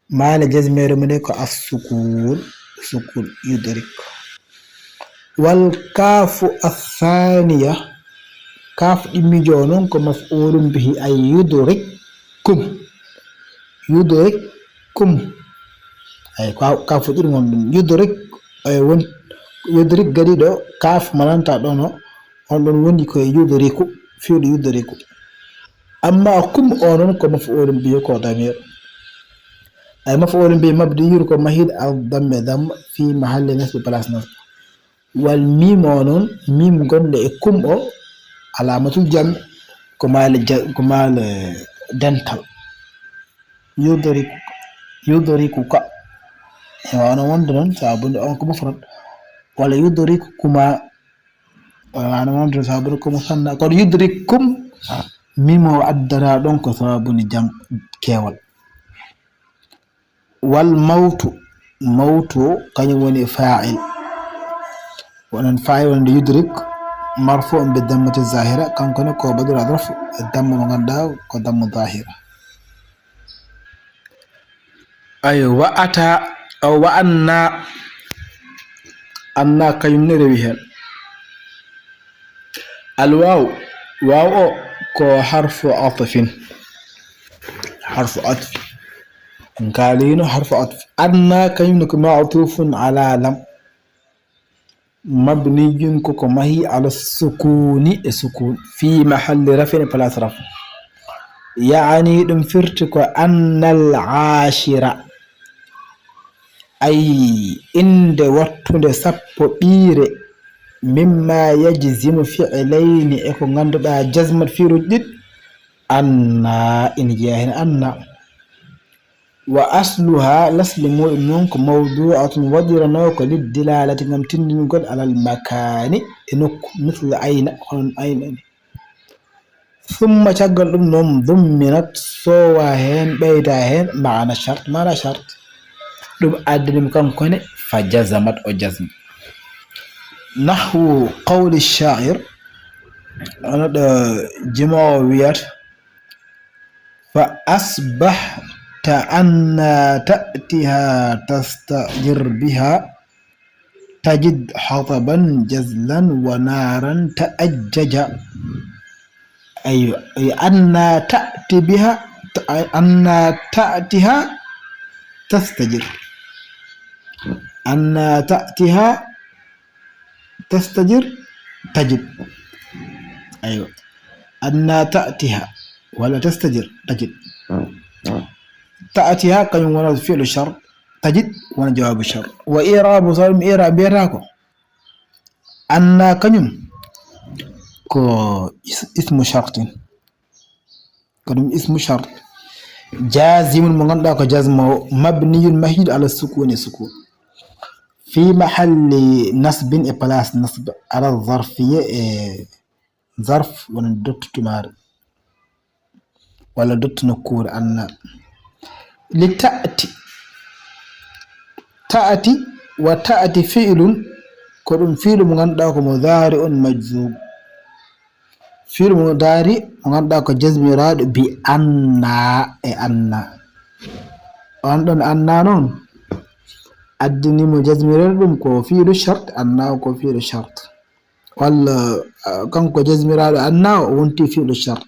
maana jazmere mum ko as-sukun, sukun yudrik. Wal kafu athaniya, kaf ɗimmiijo o noon ko maf'ulun bihi, ay yudrik kum. Yudrik kum. Ay ka, ka fuɗɗiri ngon ɗum. Yudrik, ay won, yudrik gadi ɗo, kaf mananta ɗono, on ɗon woni ko e yudriku, fi'lu yudriku. Amma kum o noon ko maf'ulun bihi ko damir. Ay maf'ulun bihi mabniyun ko mahid al damme dam fi mahalli nasbi place nasb. Wal mim o noon, mim gonɗo e kum o, alamatul jam, ko maale ja-, ko maale dental. Yudriku, yudrikuka. E wano wonde noon, sababu nde on ko mufrad. Wala yudrikukuma, e wano wonde sababu ko musanna. Kono yudrikum, mim o addata ɗon ko sababu nde jam keewal. Wal mawtu, mawtu o, kañum woni fa'il. Wonan fa'il wonande yudrik, marfu'un bi dammati zahira, kanko ne ko badul adraf, e damma mo ngannduɗaa ko damma zahira. Ayo, wa ata, aw wa anna, anna kañum ne rewi heen. Al waaw, waaw o ko harfu atfin. Harfu atfi. En kaalino harfu atfi. Anna kañum ne ko ma'tufun ala lam. Mabniyun ko ko mahi ala sukuni e sukun. Fi mahalli rafin e place raf. Yaani ɗum firti ko annal ashira. Ay innde wattunde sappo ɓiire, mimma yajzimu fi'layni e ko ngannduɗaa jazmat fi'luuji ɗiɗi, anna ina jeyaa heen anna. Wa asluha lasli muɗum noon ko mawdu'atun waɗiranoo ko lid dilalati ngam tindingol alal makaani e nokku, misla ayna, hono ayna ni. Summa caggal ɗum noon, dumminat, sowa heen, ɓeyda heen, maana shart, maana shart. Ɗum addanimo kanko ne, fa jazamat, o jazmi. Nahwu qawli sha'ir, hono ɗo jimoowo wiyata, fa asbahta anna ta'tiha tastajir biha, tajid hataban jazlan wa naran ta'ajjaja. Aywa, ay anna ta'ti biha, ta-, anna ta'tiha tastajir. Anna ta'tiha tastajir, tajid. Aywa. Anna ta'tiha wala tastajir, tajid. Ta'ati ha kañum wona fi'lu shart, tajid wona jawaabu shart. Wa i'raabu, so ɗum i'raab mbiyata ko anna, kañum ko is-, ismu shartin. Ko ɗum ismu shart. Jaazimun, mo ngannduɗaa ko jazmoowo, mabniyun, mahiiɗo ala sukuni, sukun. Fi mahalli nasbin, e place nasb, ala zarfiya, e zarf, woni dottu tumaare. Walla dottu nokkuure, anna. Li ta'ti. Ta'ti, wa ta'ti fi'lun, ko ɗum fi'lu mo ngannduɗaa ko mudaari'un majzum. Fi'lu mudaari mo ngannduɗaa ko jazmiraaɗo bi anna e anna. On ɗon anna noon, addani mo jazmiraaɗo ɗum ko fi'lu shart, anna o ko fi'lu shart. Walla, ah, kanko jazmiraaɗo anna o wonti fi'lu shart.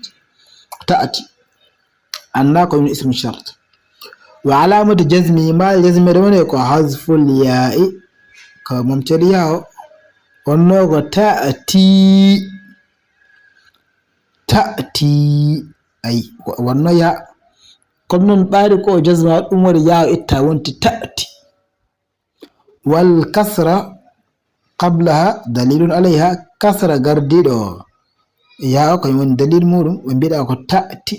Ta'ti. Anna ko min ismu shart. Wa alaamatu jazmi, ma jazmere woni ko hazful yaa'i, ko momtede yaa o. Wonno ko ta'ti, ta'ti, ay, wa-, wonno yaa. Kono noon ɓaade ko o jazma ɗum waɗi yaa o itta wonti ta'ti. Wal kasra qablaha dalilun alayha, kasra gardiiɗo yaa o kañum woni dalil muɗum, ɓe mbiɗa ko ta'ti.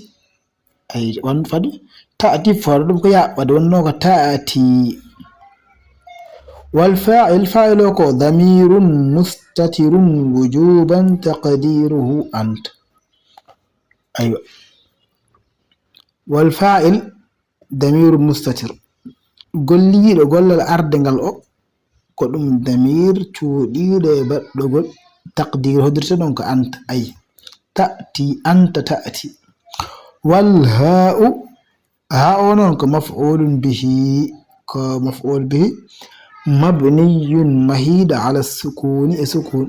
Ay, on fadi ta'ti fawra ɗum ko yaa, wadde wonno ko ta'ti. Wal fa'il, fa'il o ko damirun mustatirun wujuban taqdiruhu ant. Aywa. Wal fa'il damirun mustatir. Golliiɗo gollal arde ngal o, ko ɗum damir cuuɗiiɗo e baɗɗogol taqdir, hoddirta ɗon ko anta, ay, ta'ti, anta ta'ti. Wal haa'u, haa o noon ko maf'ulun bihi, ko maf'ul bihi, mabniyun, mahiiɗo ala sukuni, e sukun,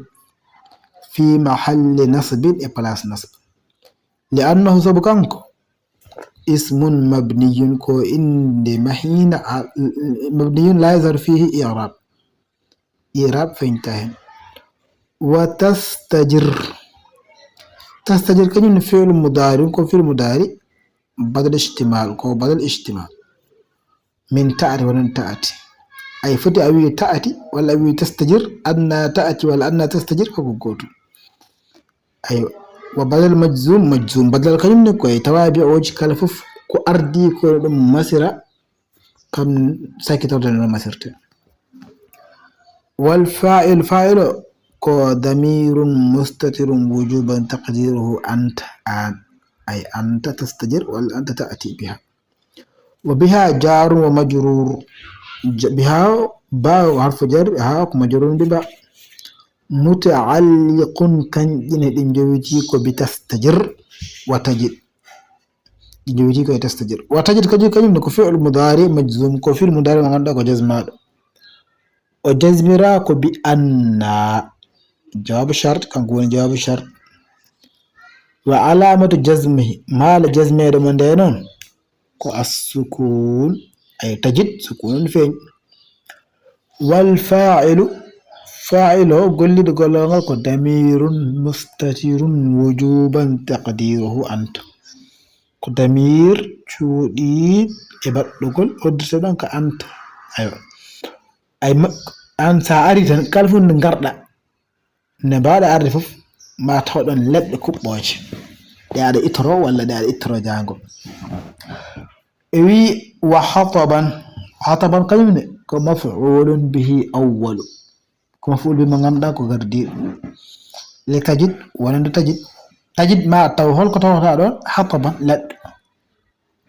fi mahalli nasbin, e place nasb. Li annahu, sabu kanko, ismun mabniyun, ko innde mahiina, a-, mabniyun la yazharu fihi i'rab. I'rab feñta hen. Wa tastajir. Tastajir kañum ne fi'lu mudaari, ko fi'lu mudaari, badal istimal, ko badal istimal. Min ta'ati, wonan ta'ati. Ay foti a wi'i ta'ati, walla a wi'i tastajir, anna ta'ati, walla anna tastajir, ko gootum. Aywa. Wa badal majzum, majzum. Badal kañum ne ko e tawabi'ooji kala fof ko ardi ko ɗum masira, kam sakkitorɗe no masirte. Wal fa'il, fa'il o ko damirun mustatirun wujuban taqdiruhu anta, an. Ay anta tastajir walla anta ta'ti biha. Wa biha jarun wa majrur. Ja-, biha, ba harfu jar, ha ko majrur bi ba. Muta'alliqun, kanƴine ɗi jowiti ko bi tastajir wa tajid. Ɗi jowiti ko e tastajir. Wa tajid kadi kañum ne ko fi'lu mudaari majzum, ko fi'lu mudaari mo ngannduɗaa ko jazmaaɗo. O jazmiraa ko bi anna. Jawaabu shart, kanko woni jawaabu shart. Wa alaamatu jazmihi, maala jazmeede mo nde noon, ko as-sukun, ay tajid, sukun on feeñ. Wal fa'ilu, fa'il o golliiɗo gollal ngal ko damirun mustatirun wujuban taqdiruhu anta. Ko damir cuuɗiiɗo e baɗɗogol, hoddirta ɗon ko anta. Aywa. Ay ma-, an sa ari tan, kala fof nde ngarɗa, nde mbaɗa arde fof, ma taw ɗon leɗɗe kuɓɓooje. Ɗe aɗa ittoro walla ɗe aɗa ittoro jaango. E wi wa hataban. Hataban kañum ne ko maf'ulun bihi awwalu. Ko maf'ul bihi mo ngannduɗaa ko gardiiɗo. Li tajid, wonande tajid. Tajid ma taw holko tawata ɗon? Hataban, leɗɗe.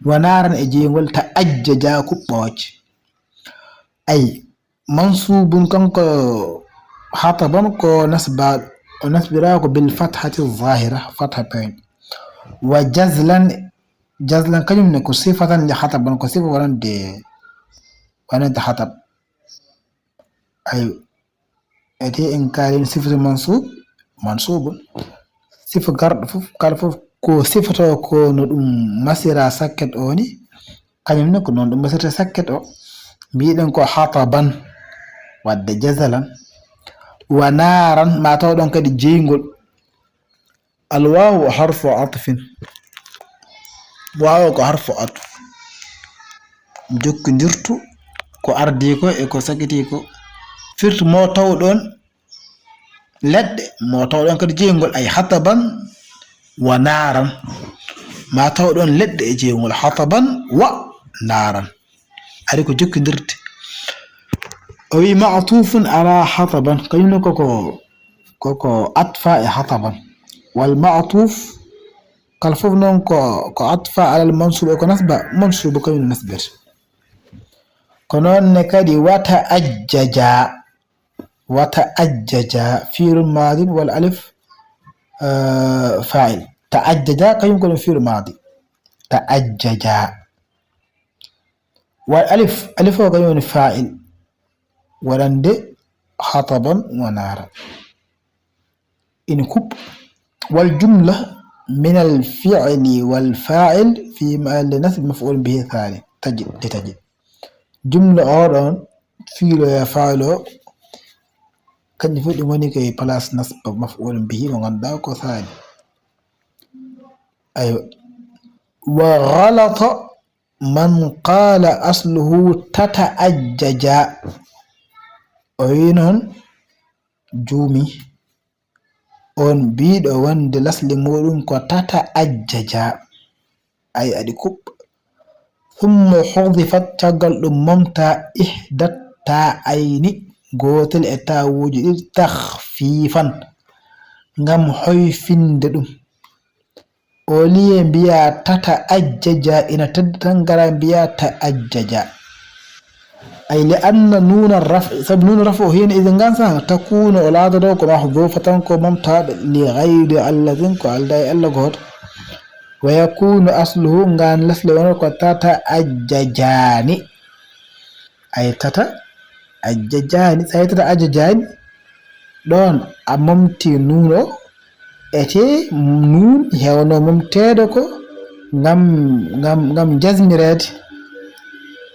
Wa naaran e jeyngol ta ajja ja kuɓɓooje. Ay, mansubun kanko hataban ko nasba, o nasbira ko bil fathati zahira, fatha peeñ. Wa jazlan, jazlan kañum ne ko sifatan li hataban, ko sifa wonande, wonande hatab. Ay, ete en kaali sifatu mansub, mansubun. Sifa garɗo fof, kala fof ko sifato ko no ɗum masira sakket o ni, kañum ne ko noon ɗum masirta sakket o. Mbiɗen ko hataban, wadde jazalan. Wa naaran, ma taw ɗon kadi jeyngol. Al waawu harfu atfin. Waawu ko harfu atf. jokkondirtu ko ardii ko e ko sakitii ko. Firti mo tawɗon leɗɗe, mo tawɗon kadi jeyngol, ay hataban wa naaran. Ma tawɗon leɗɗe e jeyngol, hataban wa naaran. Ari ko jokkondirde. O wi ma'tufun ala hataban, kañum ne koko, koko atfa e hataban. Wal ma'tuf, kala fof noon ko, ko atfa alal mansub e ko nasba, mansubu kañum nasbete. Ko noon ne kadi wata ajjaja, wata ajjaja, fi'lu maadin wal alif, eh, fa'il. Ta ajjaja, kañum ko ɗum fi'lu maadi. Ta ajjaja. Wal alif, alif o kañum woni fa'il. Waɗande hataban wa nara. Ina kuɓɓa. Wal jumla min al fi'li wal fa'il fi mahalli nasb maf'ul bihi thani. Tajid, li tajid. Jumla o ɗon, fi'lo ya fa'il o, kanƴum fof ɗum woni ko e place nasb maf'ul bihi mo ngannduɗaa ko thani. Aywa. Wa ghalata man qala asluhu tata ajjaja. O wi noon juumi. On biiɗo wonde lasli muɗum ko tata ajjaja. Ay aɗi kuɓɓa. Thumma hudifat, caggal ɗum momta ihdat ta ayni, gootel e tawuuji ɗiɗi, takhfifan, ngam hoyfinde ɗum. Au lieu mbiya tata ajjaja, ina tedda tan ngara mbiya ta ajjaja. Ay li anna nuuna raf, sabu nuuna raf o heen idan ngan sa takunu o laatoto ko mahdufatan ko momtaaɗo li gayri allatin ko alda e alla gooto. Wa yakunu asluhu ngan lasle wonata ko tata ajjajaani. Ay tata ajjajaani, so ay tata ajjajaani, ɗoon a momti nuun o, ete nuun heewno momteede ko ngam, ngam, ngam jasmireede.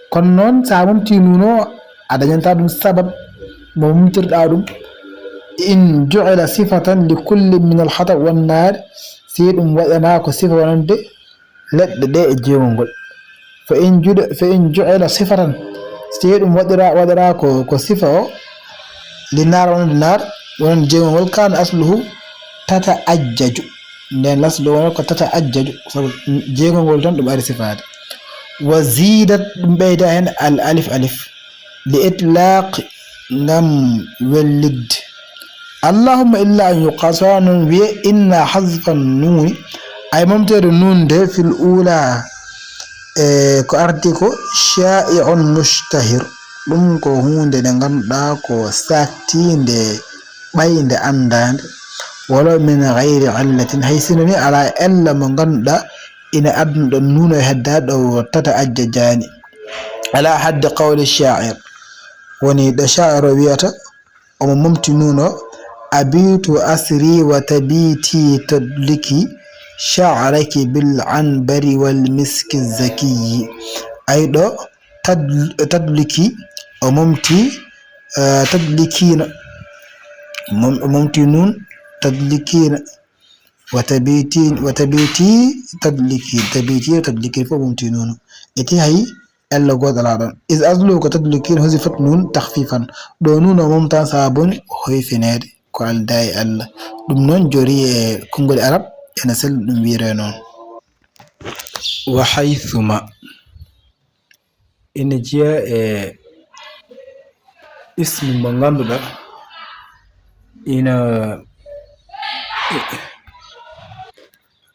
Kono noon, so a momti nuun o, a dañanta ɗum sabab mo momtirɗa ɗum. In ju'ila sifatan li kulli min al hatab wan naar, si ɗum waɗana ko sifa wonande leɗɗe ɗe e jeewol ngol. Fa in juɗe, fa in ju'ila sifatan, si tawi ɗum waɗira, waɗira ko, ko sifa o, li naar wonande naar, wonande jeewol ngol, kana asluhu tata ajjaju. Nden laslu wona ko tata ajjaju, sabu jeewol ngol tan ɗum ari sifaade. Wa zidat, ɗum ɓeyda heen al alif alif. Li itlaq, ngam wellidde. Allahumma illa an yuqal, so wonaa noon wiye inna hazfan nuuni, ay momteede nuun nde fil ula, e ko ardi ko sha'i'un mushtahir, ɗum ko huunde nde ngannduɗaa ko saaktiinde ɓaynde anndaande, walaw min gayri illatin, hay sinno ni alaa ella mo ngannduɗaa ina adduno ɗo nuun o hedda ɗo tata ajjajaani. Ala haddi qawli sha'ir, woni ɗo sha'ir o wiyata, omo momti nuun o, abitu asri wa tabiti tadliki sha'raki bil anbari wal miski zakiyi. Ay ɗo tad-, tadliki, o momti, eh, tadlikina. Mom-, o momti nuun tadlikina. Wa tabiti, wa tabiti tadliki, tabiti tadliki fof momti nuun o. Ete hay ella gooto alaa ɗoon. Is asluhu ko tadlikin huzifat nuun takhfifan. Ɗo nuun o momtan saabuni hoyfineede ko aldaa e ella. Ɗum noon jori e konngol arab ene selli ɗum wiyre noon. Wa haythuma. Ina jeyaa e ismu mo ngannduɗaa ina,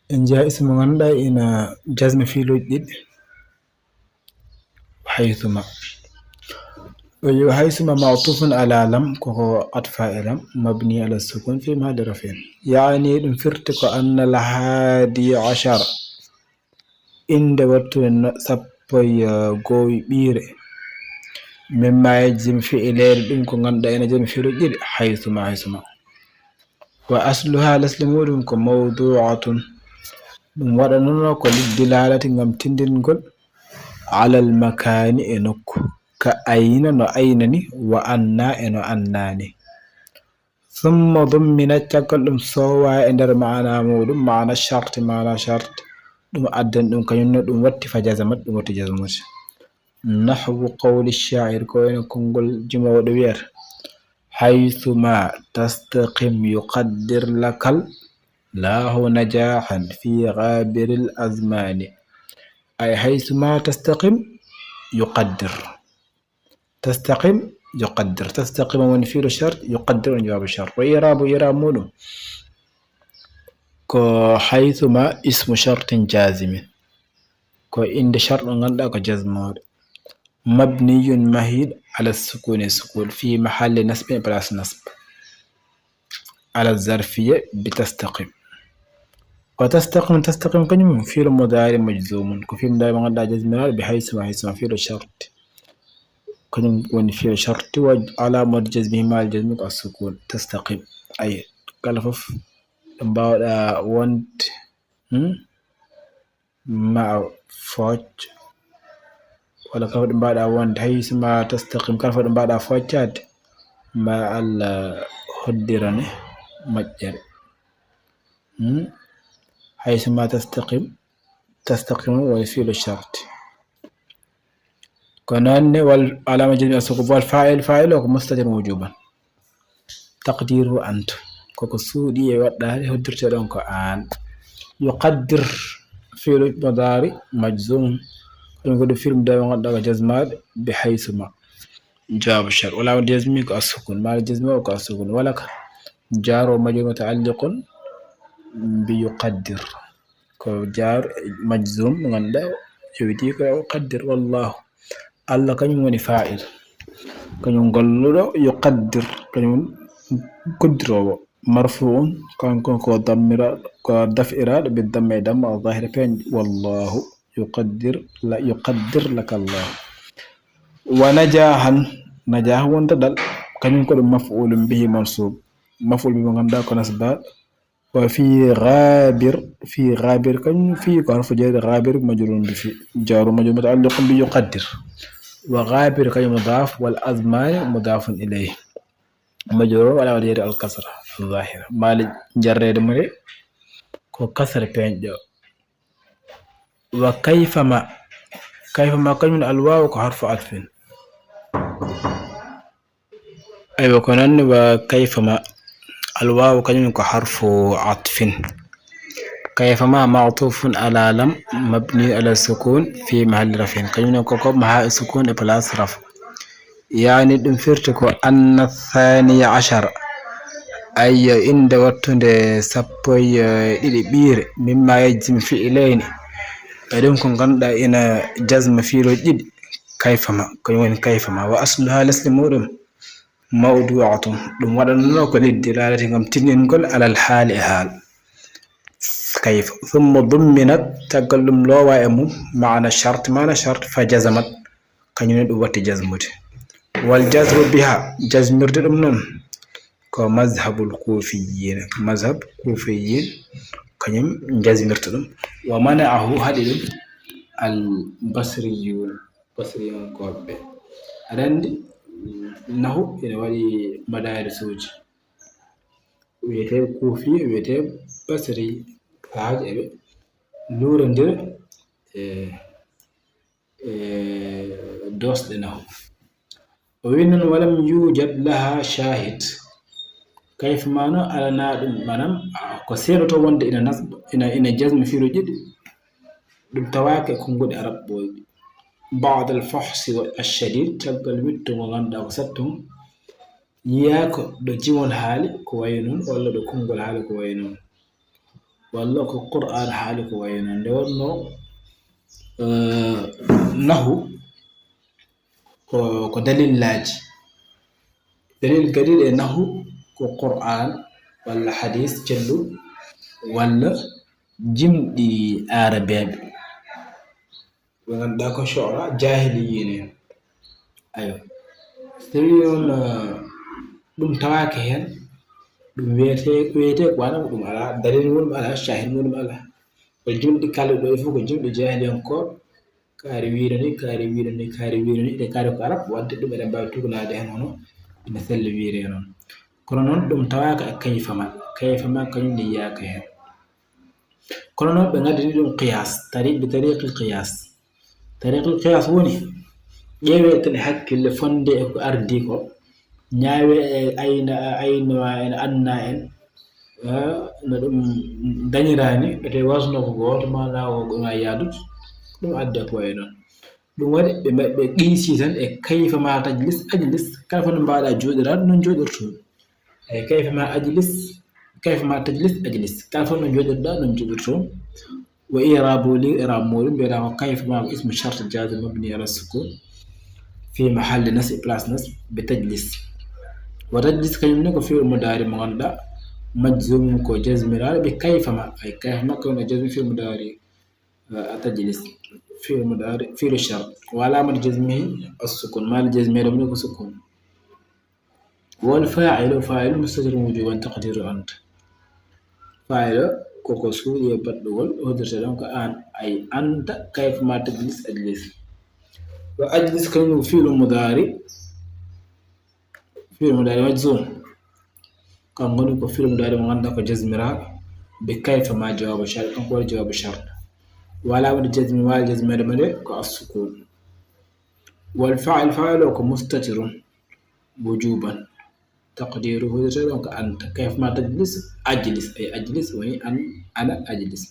ina jeyaa ismu mo ngannduɗaa ina jasmi fiiluuji ɗiɗi. Haythuma. O wi haythuma ma'tufun ala lam, koko atfa e lam, mabni ala sukun fi mahalli rafin. Yaani ɗum firti ko anna al hadi ashara. Innde wattude no-, sappo e goo ɓiire. Mimma yajzimu fi'ileede ɗum ko ngannduɗaa ina jasmi fiiluuji ɗiɗi, haythuma, haythuma. Wa asluha, lesle muɗum ko mawdu'atun. Ɗum waɗanono ko liddilalati ngam tindingol alal makaani e nokku. Ka ayna no ayna ni, wa anna e no anna ni. Summa dummina, caggal ɗum sowa e nder maana muɗum, maana sharti, maana shart. Ɗum addan ɗum kañum no ɗum watti fa jazamat, ɗum watti jazmude. نحو قول الشاعر, ko wayno konngol jimoowo ɗo wiyata: حيثما تستقم يقدر لك الله نجاحا في غابر الأزمان. أي حيثما تستقم يقدر. تستقم يقدر. تستقم من فعل شرط, يقدر من جواب شرط. وإعراب, إعراب موضوع. Ko حيثما اسم شرط جازم. Ko innde shartu ngannduɗaa ko jazmooɗo. مبني, mahiiɗo, على السكون, sukun, في محل نصب, place نصب, على الظرفية بتستقم. Ko تستقم, تستقم kañum فعل مضارع مجزوم, ko fi'il mudaari mo ngannduɗaa jazmiraaɗo بحيثما, حيثما فعل شرط, kañum woni fi'il sharti, وعلامة جزمه, maali jazmi ko السكون, تستقم. Ay, kala fof ɗo mbaawɗaa wonde, hmm? Ma a fooc, walla kala ɗo mbaawɗaa wonde, حيثما تستقم, kala fof ɗo mbaawɗaa fooccaade, ma Allah hoddirane moƴƴere. Hmm? حيثما تستقم, تستقم woni فعل شرط. Ko noon ne, وعلامة جزمه السكون, والفاعل, faa'il o ko مستتر وجوبا. تقديره أنت, koko suuɗii e waɗɗaade, hoddirtee ɗoon ko aan. يقدر فعل مضارع مجزوم, ko ɗum ko ɗum fi'il mudaari mo ngannduɗaa ko jazmaade بحيثما, jawaabu sharti. وعلامة جزمه ko السكون, maali jazmi o ko السكون. ولك جار ومجرور متعلق بيقدر. Ko jaar majzum mo ngannduɗaa o yowitii ko يقدر. والله, Allah kañum woni faa'il, kañum golluɗo, يقدر, kañum koddiroowo. مرفوع, kanko ko dammira, ko daf'iraaɗo بالضمة, damma, الظاهرة, peeñɗo. والله يقدر, la, يقدر لك الله. ونجاحا, نجاح wonta ɗal, kañum ko ɗum مفعول به منصوب, maf'ul bihi mo ngannduɗaa ko nasbaa. وفي غابر, في غابر, kañum في ko harfu jarri, غابر مجرور بفي, جار مجرور متعلق بيقدر. وغابر kañum مضاف, والأزمان مضاف إليه, مجرور وعلامة جره الكسرة الظاهرة, maali jarreede mo de ko kasra peeñɗo. وكيفما, كيفما kañum الواو ko harfu عطف. Aywa, ko noon, وكيفما, الواو kañum ko حرف عطف. كيفما معطوف على لم مبني على السكون في محل رفع. Kañum ne ko, ko maha sukun e place rafa. Yaani ɗum firti ko أن الثاني عشر. Ayyo, innde wattunde sappo e ɗiɗi ɓiire, مما يجزم فعلين. E ɗum ko ngannduɗaa ina jazma fiilooji ɗiɗi. كيفما, ko woni كيفما. وأصلها, lesdi muɗum, موضوعة, ɗum waɗanno ko للدلالة, ngam tinningol, على الحال, e haal. كيف. ثم ضمنت, caggal ɗum loowa e mum, معنى الشرط, maana sharti, فجزمت, kañum ne ɗum watti jazmude. والجزم بها, jazmirde ɗum noon, ko مذهب الكوفيين, mazhab kuufiyiin, kañum jazmirta ɗum. ومنعه, haɗi ɗum, البصريون, basriyankooɓe ɓe. Aɗa anndi, nahu ene waɗi madarisuuji, wiyetee kuufi, wiyetee basri, haaji eɓe luurondira e, e doosɗe nahu. O wi noon, ولم يوجد لها شاهد. كيفما noon, alanaa ɗum, maanaam, ko seedoto wonde ina nasba, ina, ina jazma fiilooji ɗiɗi, ɗum tawaaka e konnguɗi arab ɓooyɗi. بعد الفحص الشديد, caggal wiɗto ngo ngannduɗaa ko saɗtungo, yiyaaka ɗo jimol haali ko wayi noon, walla ɗo konngol haali ko wayi noon, walla ko Qur'aan haali ko wayi noon. Nde wonnoo, eh, nahu ko, ko dalillaaji. Dalil gadiiɗo e nahu ko Qur'aan walla hadiis celluɗo walla jimɗi aarabeeɓe. Ɓe ngannduɗaa ko shu'ara jaahiliyyiin en. Ayo. So tawii noon, eh, ɗum tawaaka heen, ɗum wiyetee, wiyetee ko waɗa ko ɗum alaa, dalil muɗum alaa, shahid muɗum alaa. Ko jimɗi kala ɗo e fof ko jimɗi jaahiliyankooɓe, kaari wiino ni, kaari wiino ni, kaari wiino ni, ɗe kaari ko arab, wadde ɗum eɗen mbaawi tugnaade heen hono ina selli wiire noon. Kono noon ɗum tawaaka e kayfa ma, kayfa ma kañum ne yiyaaka heen. Kono noon ɓe ngaddini ɗum qiyaas, tari-, bi tariqil qiyaas. Tariqil qiyaas woni ƴeewee tan e hakkille fonnde e ko ardii ko, ñaawee e ayna, ayna en, anna en, eh, no ɗum dañiraani, ete wasno ko gooto, maanaa o ɗum a yaadut, ɗum adda ko e noon. Ɗum waɗi ɓe mba-, ɓe qiisi tan e kayfa ma tajlis, ajlis, kala fonnde mbaɗa jooɗiraade, noon jooɗirtoo. Ay, kayfa ma ajlis, kayfa ma tajlis, ajlis. Kala fof no jooɗirɗa, noon jooɗirtoo. Wa i'raabu, li i'raab muuɗum, mbiyataa ko kayfa ma ko ismu shart jaazim mabni ala sukun fi mahalli nasb, place nasb, bi tajlis. Wa tajlis kañum ne ko fi'lu mudaari mo ngannduɗaa majzum ko jazmiraaɗo bi kayfa ma. Ay, kayfa ma ko no jazmi fi'lu mudaari, eh, tajlis. Fi'lu mudaari, fi'lu shart. Wa alaamatu jazmihi as-sukun. Mahallu jazmi ɗum ne ko sukun. Wal faa'ilu, faa'ilu mustatirun wujuban taqdiru anta. Faa'ilu ko ko suuɗi e baɗɗugol, hoddata ɗon ko aan, ay anta, kayfa ma tajlis, ajlis. Wa ajlis kañum ko fi'lu mudaari, fi'lu mudaari majzum. Kanko woni ko fi'lu mudaari mo ngannduɗaa ko jazmiraaɗo, bi kayfa ma jawaabu shart, kanko waɗi jawaabu shart. Wa alaamatu jazmi, mahallu jazmeede ma nde ko as-sukun. Wal faa'il, faa'ilu o ko mustatirun wujuban. Taqdiruhu, hoddata ɗon ko anta. Kayfa ma tajlis, ajlis. Ay ajlis woni an, ana ajlis.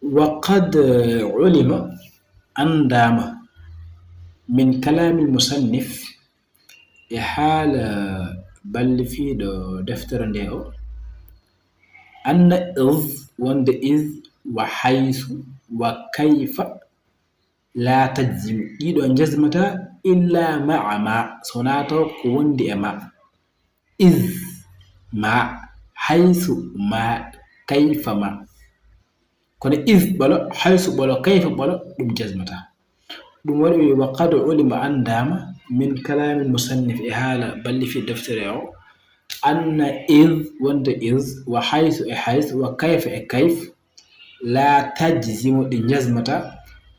Wa qad ulima, anndaama, min kalaamil musannif, e haala ballifiiɗo deftere nde o, anna iz, wonde iz, wa haysu, wa kayfa, laa tajzimu, ɗiɗo jazmata illa ma'a ma, so wonaa taw ko wondi e ma. Iz ma, haysu ma, kayfa ma. Kono iz ɓolo, haysu ɓolo, kayfa ɓolo, ɗum jazmata. Ɗum waɗi wi wa qad ulima, anndaama, min kalaamil musannif, e haala ballifiiɗo deftere o, anna iz, wonde iz, wa haysu e haysu, wa kayfa e kayf, laa tajzimu, ɗi jazmata,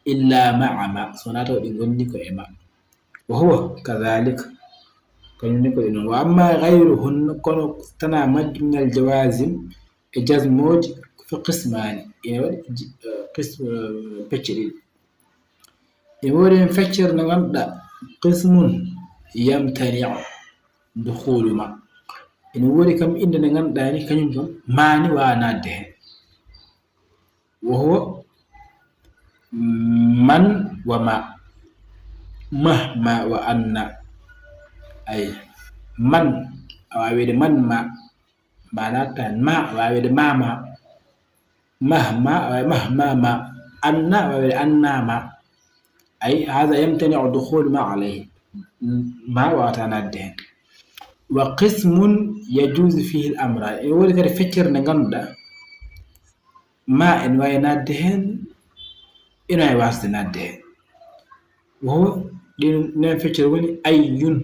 illa ma'a ma, so wonaa taw ɗi ngondi ko e ma. Wa huwa kadhalik, kañum ne ko ɗi noon. Wa amma ghayruhunna, kono tanaa majjum, minal jawazim, e jazmooji, fa qismaani, ina waɗi ji-, eh, qis-, eh, pecce ɗiɗi. Ina woodi heen feccere nde ngannduɗaa, qismun yamtani'u dukhulu ma. Ina woodi kam innde nde ngannduɗaa ni, kañum kam ma ni waawa naatde heen. Wa huwa man wa ma. Mah ma wa anna. Ay, man, a waawii wiide man ma. Ma naattaa heen. Ma, a waawii wiide ma ma. Mah ma, a waawii mah ma ma. Anna, a waawii wiide anna ma. Ay, haadha yamtani'u dukhulu ma alayhi. Ma waawataa naatde heen. Wa qismun yajuzu fihi al-amran. Ina woodi kadi feccere nde ngannduɗaa, ma ene waawi naatde heen, ene waawi waasde naatde heen. Wo ɗin, nen feccere woni ayyun.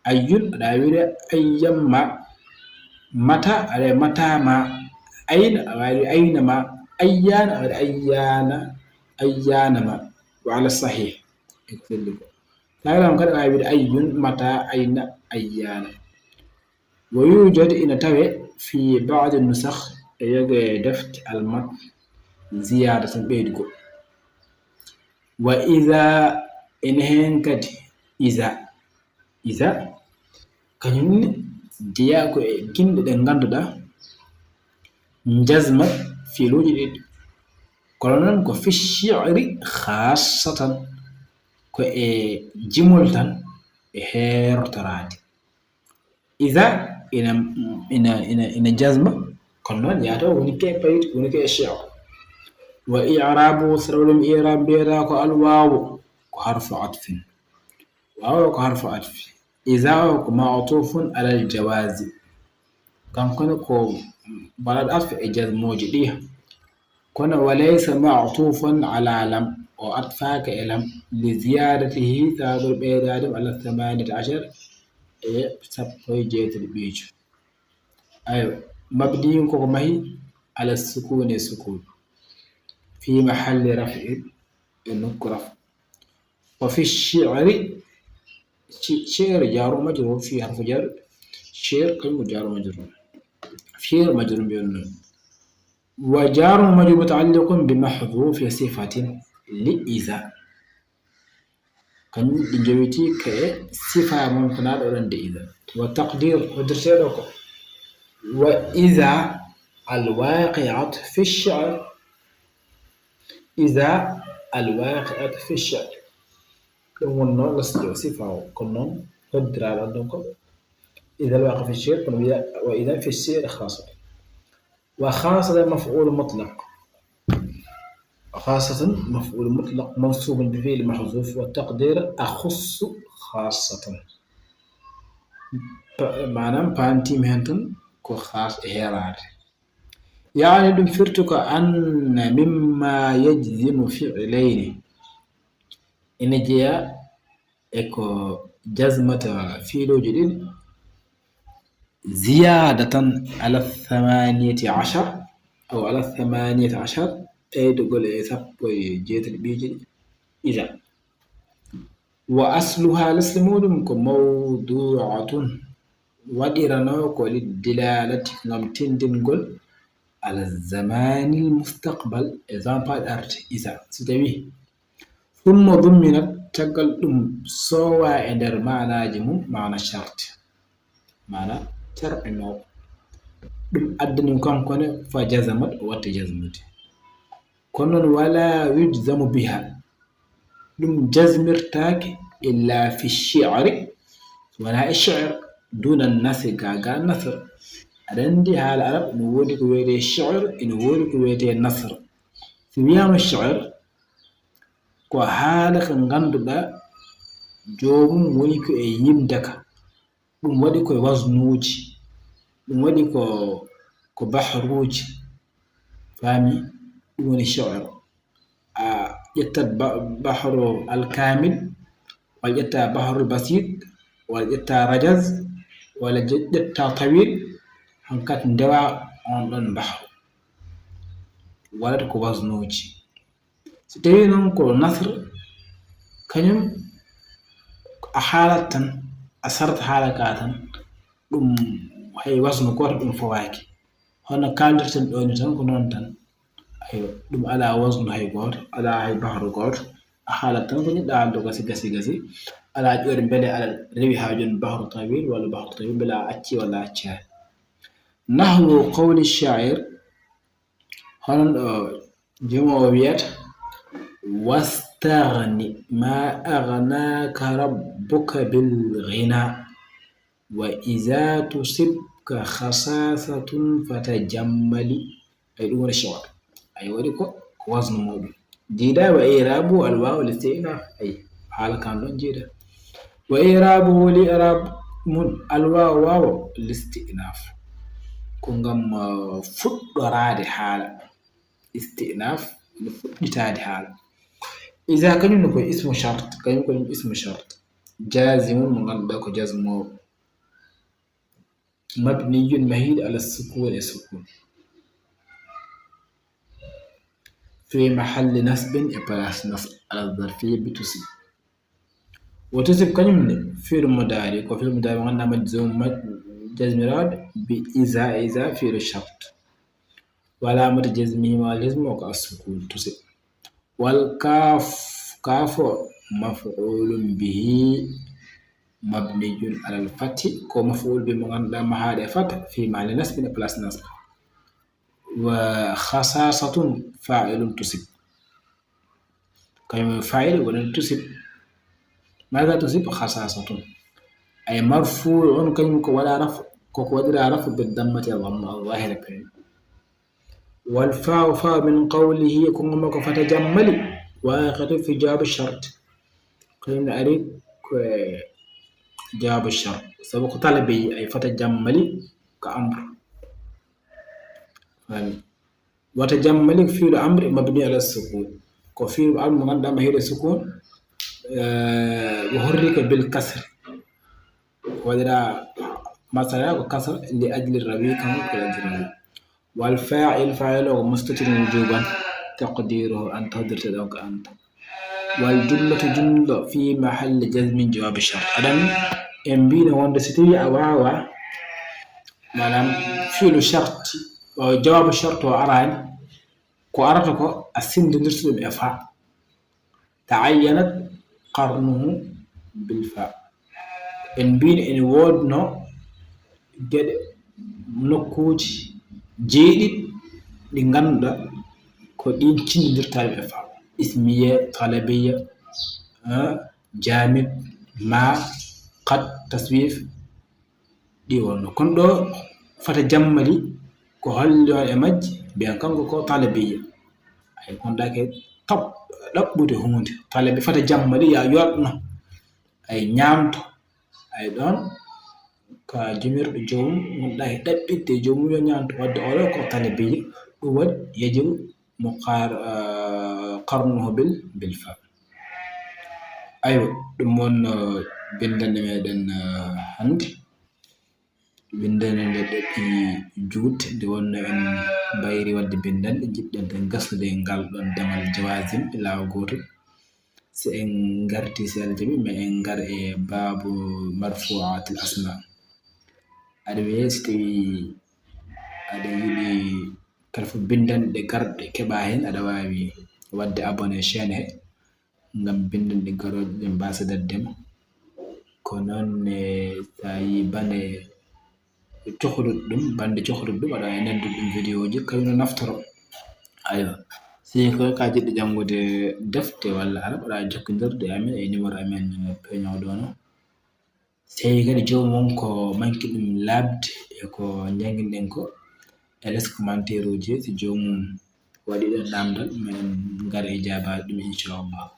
Ayyun, aɗa waawi wiide ayyan ma. Mata, aɗa waawi mata ma. Ayna, aɗa waawi ayna ma. Ayyana, aɗa waawi ayyana, ayyana ma. Wa ala sahih. E ko selli ko. Tawi lam kadi, aɗa waawi wiide ayyun, mata, ayna, ayyana. Wa yujad, ina tawe, fi ba'di nusakh, e yoga e defte almat, ziyada tan ɓeydugol. Wa iza, ene heen kadi iza. Iza, kañum ne jeyaa ko e ginɗe ɗe ngannduɗaa, jazmat fiiluuji ɗiɗi. Kono noon ko fi shi'ri khassatan, ko e jimol tan e heertoraade. Iza ina, ina, ina, ina jazma, kono noon yaata woni ke bayt, woni ke shi'r. Wa i'rabu, sarawlum i'rab mbiyata ko al wawu, ko harfu atfin. Wawu ko harfu atfi. Iza o ko ma'tufun alal jawazi. Kanko ne ko balad atfi e jazmooji ɗi. Kono wa laysa ma'tufan ala lam, o atfaaka e lam, li ziyadatihi, sabu ɓeydaade mo ala thamaniyata ashar, e sappo e jeetati ɓiijo. Ayo, mabniyun koko mahi ala sukuni e sukun. Fi mahalli raf'in, e nokku raf. Wa fi shi'ri, shi-, shi'r jaru majrur, fi harfu jar, shi'r kañum jaru majrur. Shi'r majrur mbiyon noon. Wa jarun majrur muta'alliqun bi mahdhufi sifatin li iza. Kanjum ɗi jowiti ka e sifa mum ko naaɗo ɗon de iza. Wa taqdir, hoddirteeɗo ko. Wa iza alwaqi'at fi shi'r. Iza alwaqi'at fi shi'r. Ɗum wonno lasɗo sifa o, kono noon hoddiraaɗo ɗon ko. Iza alwaqi'at fi shi'r, kono wiya wa iza fi shi'r khasatan. وخاصة مفعول مطلق. وخاصة مفعول مطلق منصوب بفعل محذوف والتقدير أخص خاصة. Pa- maanaam paantiimi heen tan ko khaas e heeraade. Yaani ɗum firti ko anna mimma yajzimu fi'layni. Ina jeyaa e ko jazmata fiilooji ɗiɗi, ziyadatan ala thamaniyati ashar, aw ala thamaniyati ashar, ɓeydugol e sappo e jeetati ɓiiji ɗi, iza. Wa asluha, lesle muɗum ko mawdu'atun, waɗiranoo ko liddilalati, ngam tindingol, ala zamanil mustaqbal, e zampa arde, iza. Si tawi Summa dumminat, caggal ɗum sowa e nder maanaaji mum, maana shart. Maana carɗinoowo. Ɗum addani kanko ne fa jazamat, o watti jazmude. Kono noon wala yujzamu biha. Ɗum jazmirtaake illa fi shi'ri. Wona e shi'r, duna nasri, gaga nasr. Aɗa anndi haala arab, ina woodi ko wiyetee shi'r, ina woodi ko wiyetee nasr. Si wiyaama shi'r, ko haala ka ngannduɗaa joomum woni ko e yimde ka. Ɗum waɗi ko e wasnuuji, ɗum waɗi ko, ko bahruuji. Faami? Ɗum woni shi'r. A ƴettat ba-, bahru al-kamil, walla ƴetta bahru al-basit, walla ƴetta rajaz, walla je-, ƴetta tawil, hankat ndewa on ɗon bahru. Waɗata ko wasnuuji. So tawii noon ko nasr, kañum a haalat tan, a sarata haala ka tan, ɗum hay wasnu gooto ɗum fowaaki. Hono kaaldirten ɗoo ni tan ko noon tan. Aywa, ɗum alaa wasnu hay gooto, alaa hay bahru gooto. A haalat tan ko njiɗɗaa haalde gasi, gasi, gasi. Alaa ƴoori mbele aɗa rewi haa jooni bahru tawil walla bahru tawil, mbele a accii walla a accaani. Nahwu qawli shaa'ir, hono ɗo jimoowo wiyata, "Wastaghni ma aghnaaka rabbuka bil ghina, wa iza tusibka khasasatun fatajammali." Ay, ɗum woni shi'r. Ay, waɗi ko, ko wasnu muɗum. Jiida wa i'rabu al wawu lil isti'naf. Ay, haala kan ɗon jiida. Wa i'rabu, li i'rab mun al wawu, wawu lil isti'naf. Ko ngam, uh, fuɗɗoraade haala. Isti'naf, no fuɗɗitaade haala. Iza kañum no ko ismu shart, kañum ko ɗum ismu shart. Jazimun mo ngannduɗaa ko jazmoowo. Mabniyun mahiiɗo ala sukun e sukun. Fi mahalli nasbin e place nasb ala zarfiyya bi tusib. Wa tusib kañum ne fi'lu mudaari, ko fi'lu mudaari mo ngannduɗaa majzum ma-, jazmiraaɗo bi iza, iza fi'lu shart. Wa alamatu jazmihi ma jazmu ko as-sukun tusib. Wal kaf, kafo maf'ulun bihi mabniyun alal fathi, ko maf'ul bi mo ngannduɗaa mahaaɗo e fatha fi mahalli nasbin e place nasb. Wa khasasatun fa'ilun tusib. Kañum fa'il woni tusib. Maga tusib khasasatun. Ay marfu'un kañum ko waɗa raf, ko ko waɗira raf bi dammati al dhamma al zahira kañum. Wal fa'u fa min qawlihi ko ngam ko fatajammali. Wa akhatu fi jawab shart. Kañum ari ko e jawab shart. Sabu ko talabi ay fatajammali ka amr. Fami. Watajammali ko fi'lu amri mabni ala sukun. Ko fi'lu amri mo ngannduɗaa mahaaɗo sukun, eh, wa hurrika bil kasri. Waɗira masara ko kasra li ajli rawi kan ko li ajli rawi. Wal fa'il, fa'il o ko mustatirun wujuban taqdiruhu anta, hoddirte ɗon ko anta. Wal jumlatu, jumla fi mahalli jazmin jawab shart. Aɗa anndi en mbino wonde si tawi a waawa, maanaam fi'lu shart, o jawaabu shart o araani, ko arata ko a sendindirta ɗum e fa. Ta'ayyanat qarnuhu bil fa. En mbino ene woodno geɗe nokkuuji jeeɗiɗi ɗi ngannduɗaa ko ɗin cinndindirtaaɓe e fa. Ismiya, talabiya, ah, jamid, ma, qad, taswif, ɗi wonno. Kono ɗo fata jammali ko holli on e majji, mbiyan kanko ko talabiya. Ay kon ɗake tab-, ɗaɓɓude huunde. Talabi fata jammali ya yoɗno. Ay ñaamto. Ay ɗon ka jumirɗo joomum, gonɗa e ɗaɓɓitde joomum yo ñaamto. Wadde oɗo ko talabiya. Ɗum waɗi yajibu mo qar-, ah, qarnuhu bil, bil fa. Aywa, ɗum won, ah, binndannde meɗen, ah, hannde. Binndannde nde ɗaɓɓi juutde, nde wonno en mbayri waɗde binndannde, njiɗɗen tan gasnude e ngal ɗon demal jawazim e laawol gootol. So en ngarti, si Allah jaɓi, ma en ngar e baabu marfu'atil asma. Aɗa wiye, so tawi aɗa yiɗi kala fof binndannde garɗe keɓa heen, aɗa waawi waɗde abonné chaîne he, ngam binndannde garooje ɗe mbasa dadde ma. Ko noon ne, so a yii bane cohluɗo ɗum, bannde cohluɗo ɗum, aɗa waawi noddude ɗum vidéo ji, kañum no naftoro. Aywa. Si ko ka jiɗɗo janngude defte walla arab, aɗa waawi jokkondirde e amen e numéro amen peeñoowo ɗo no. So tawi kadi joomum ko manki ɗum laaɓde e ko njannginɗen ko, e les commentaire uji, so joomum waɗi ɗon naamndal, ma en ngar e jaabaade ɗum, inchallah.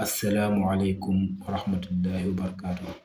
Assalamu aleykum wa rahmatullahi wa barakatuh.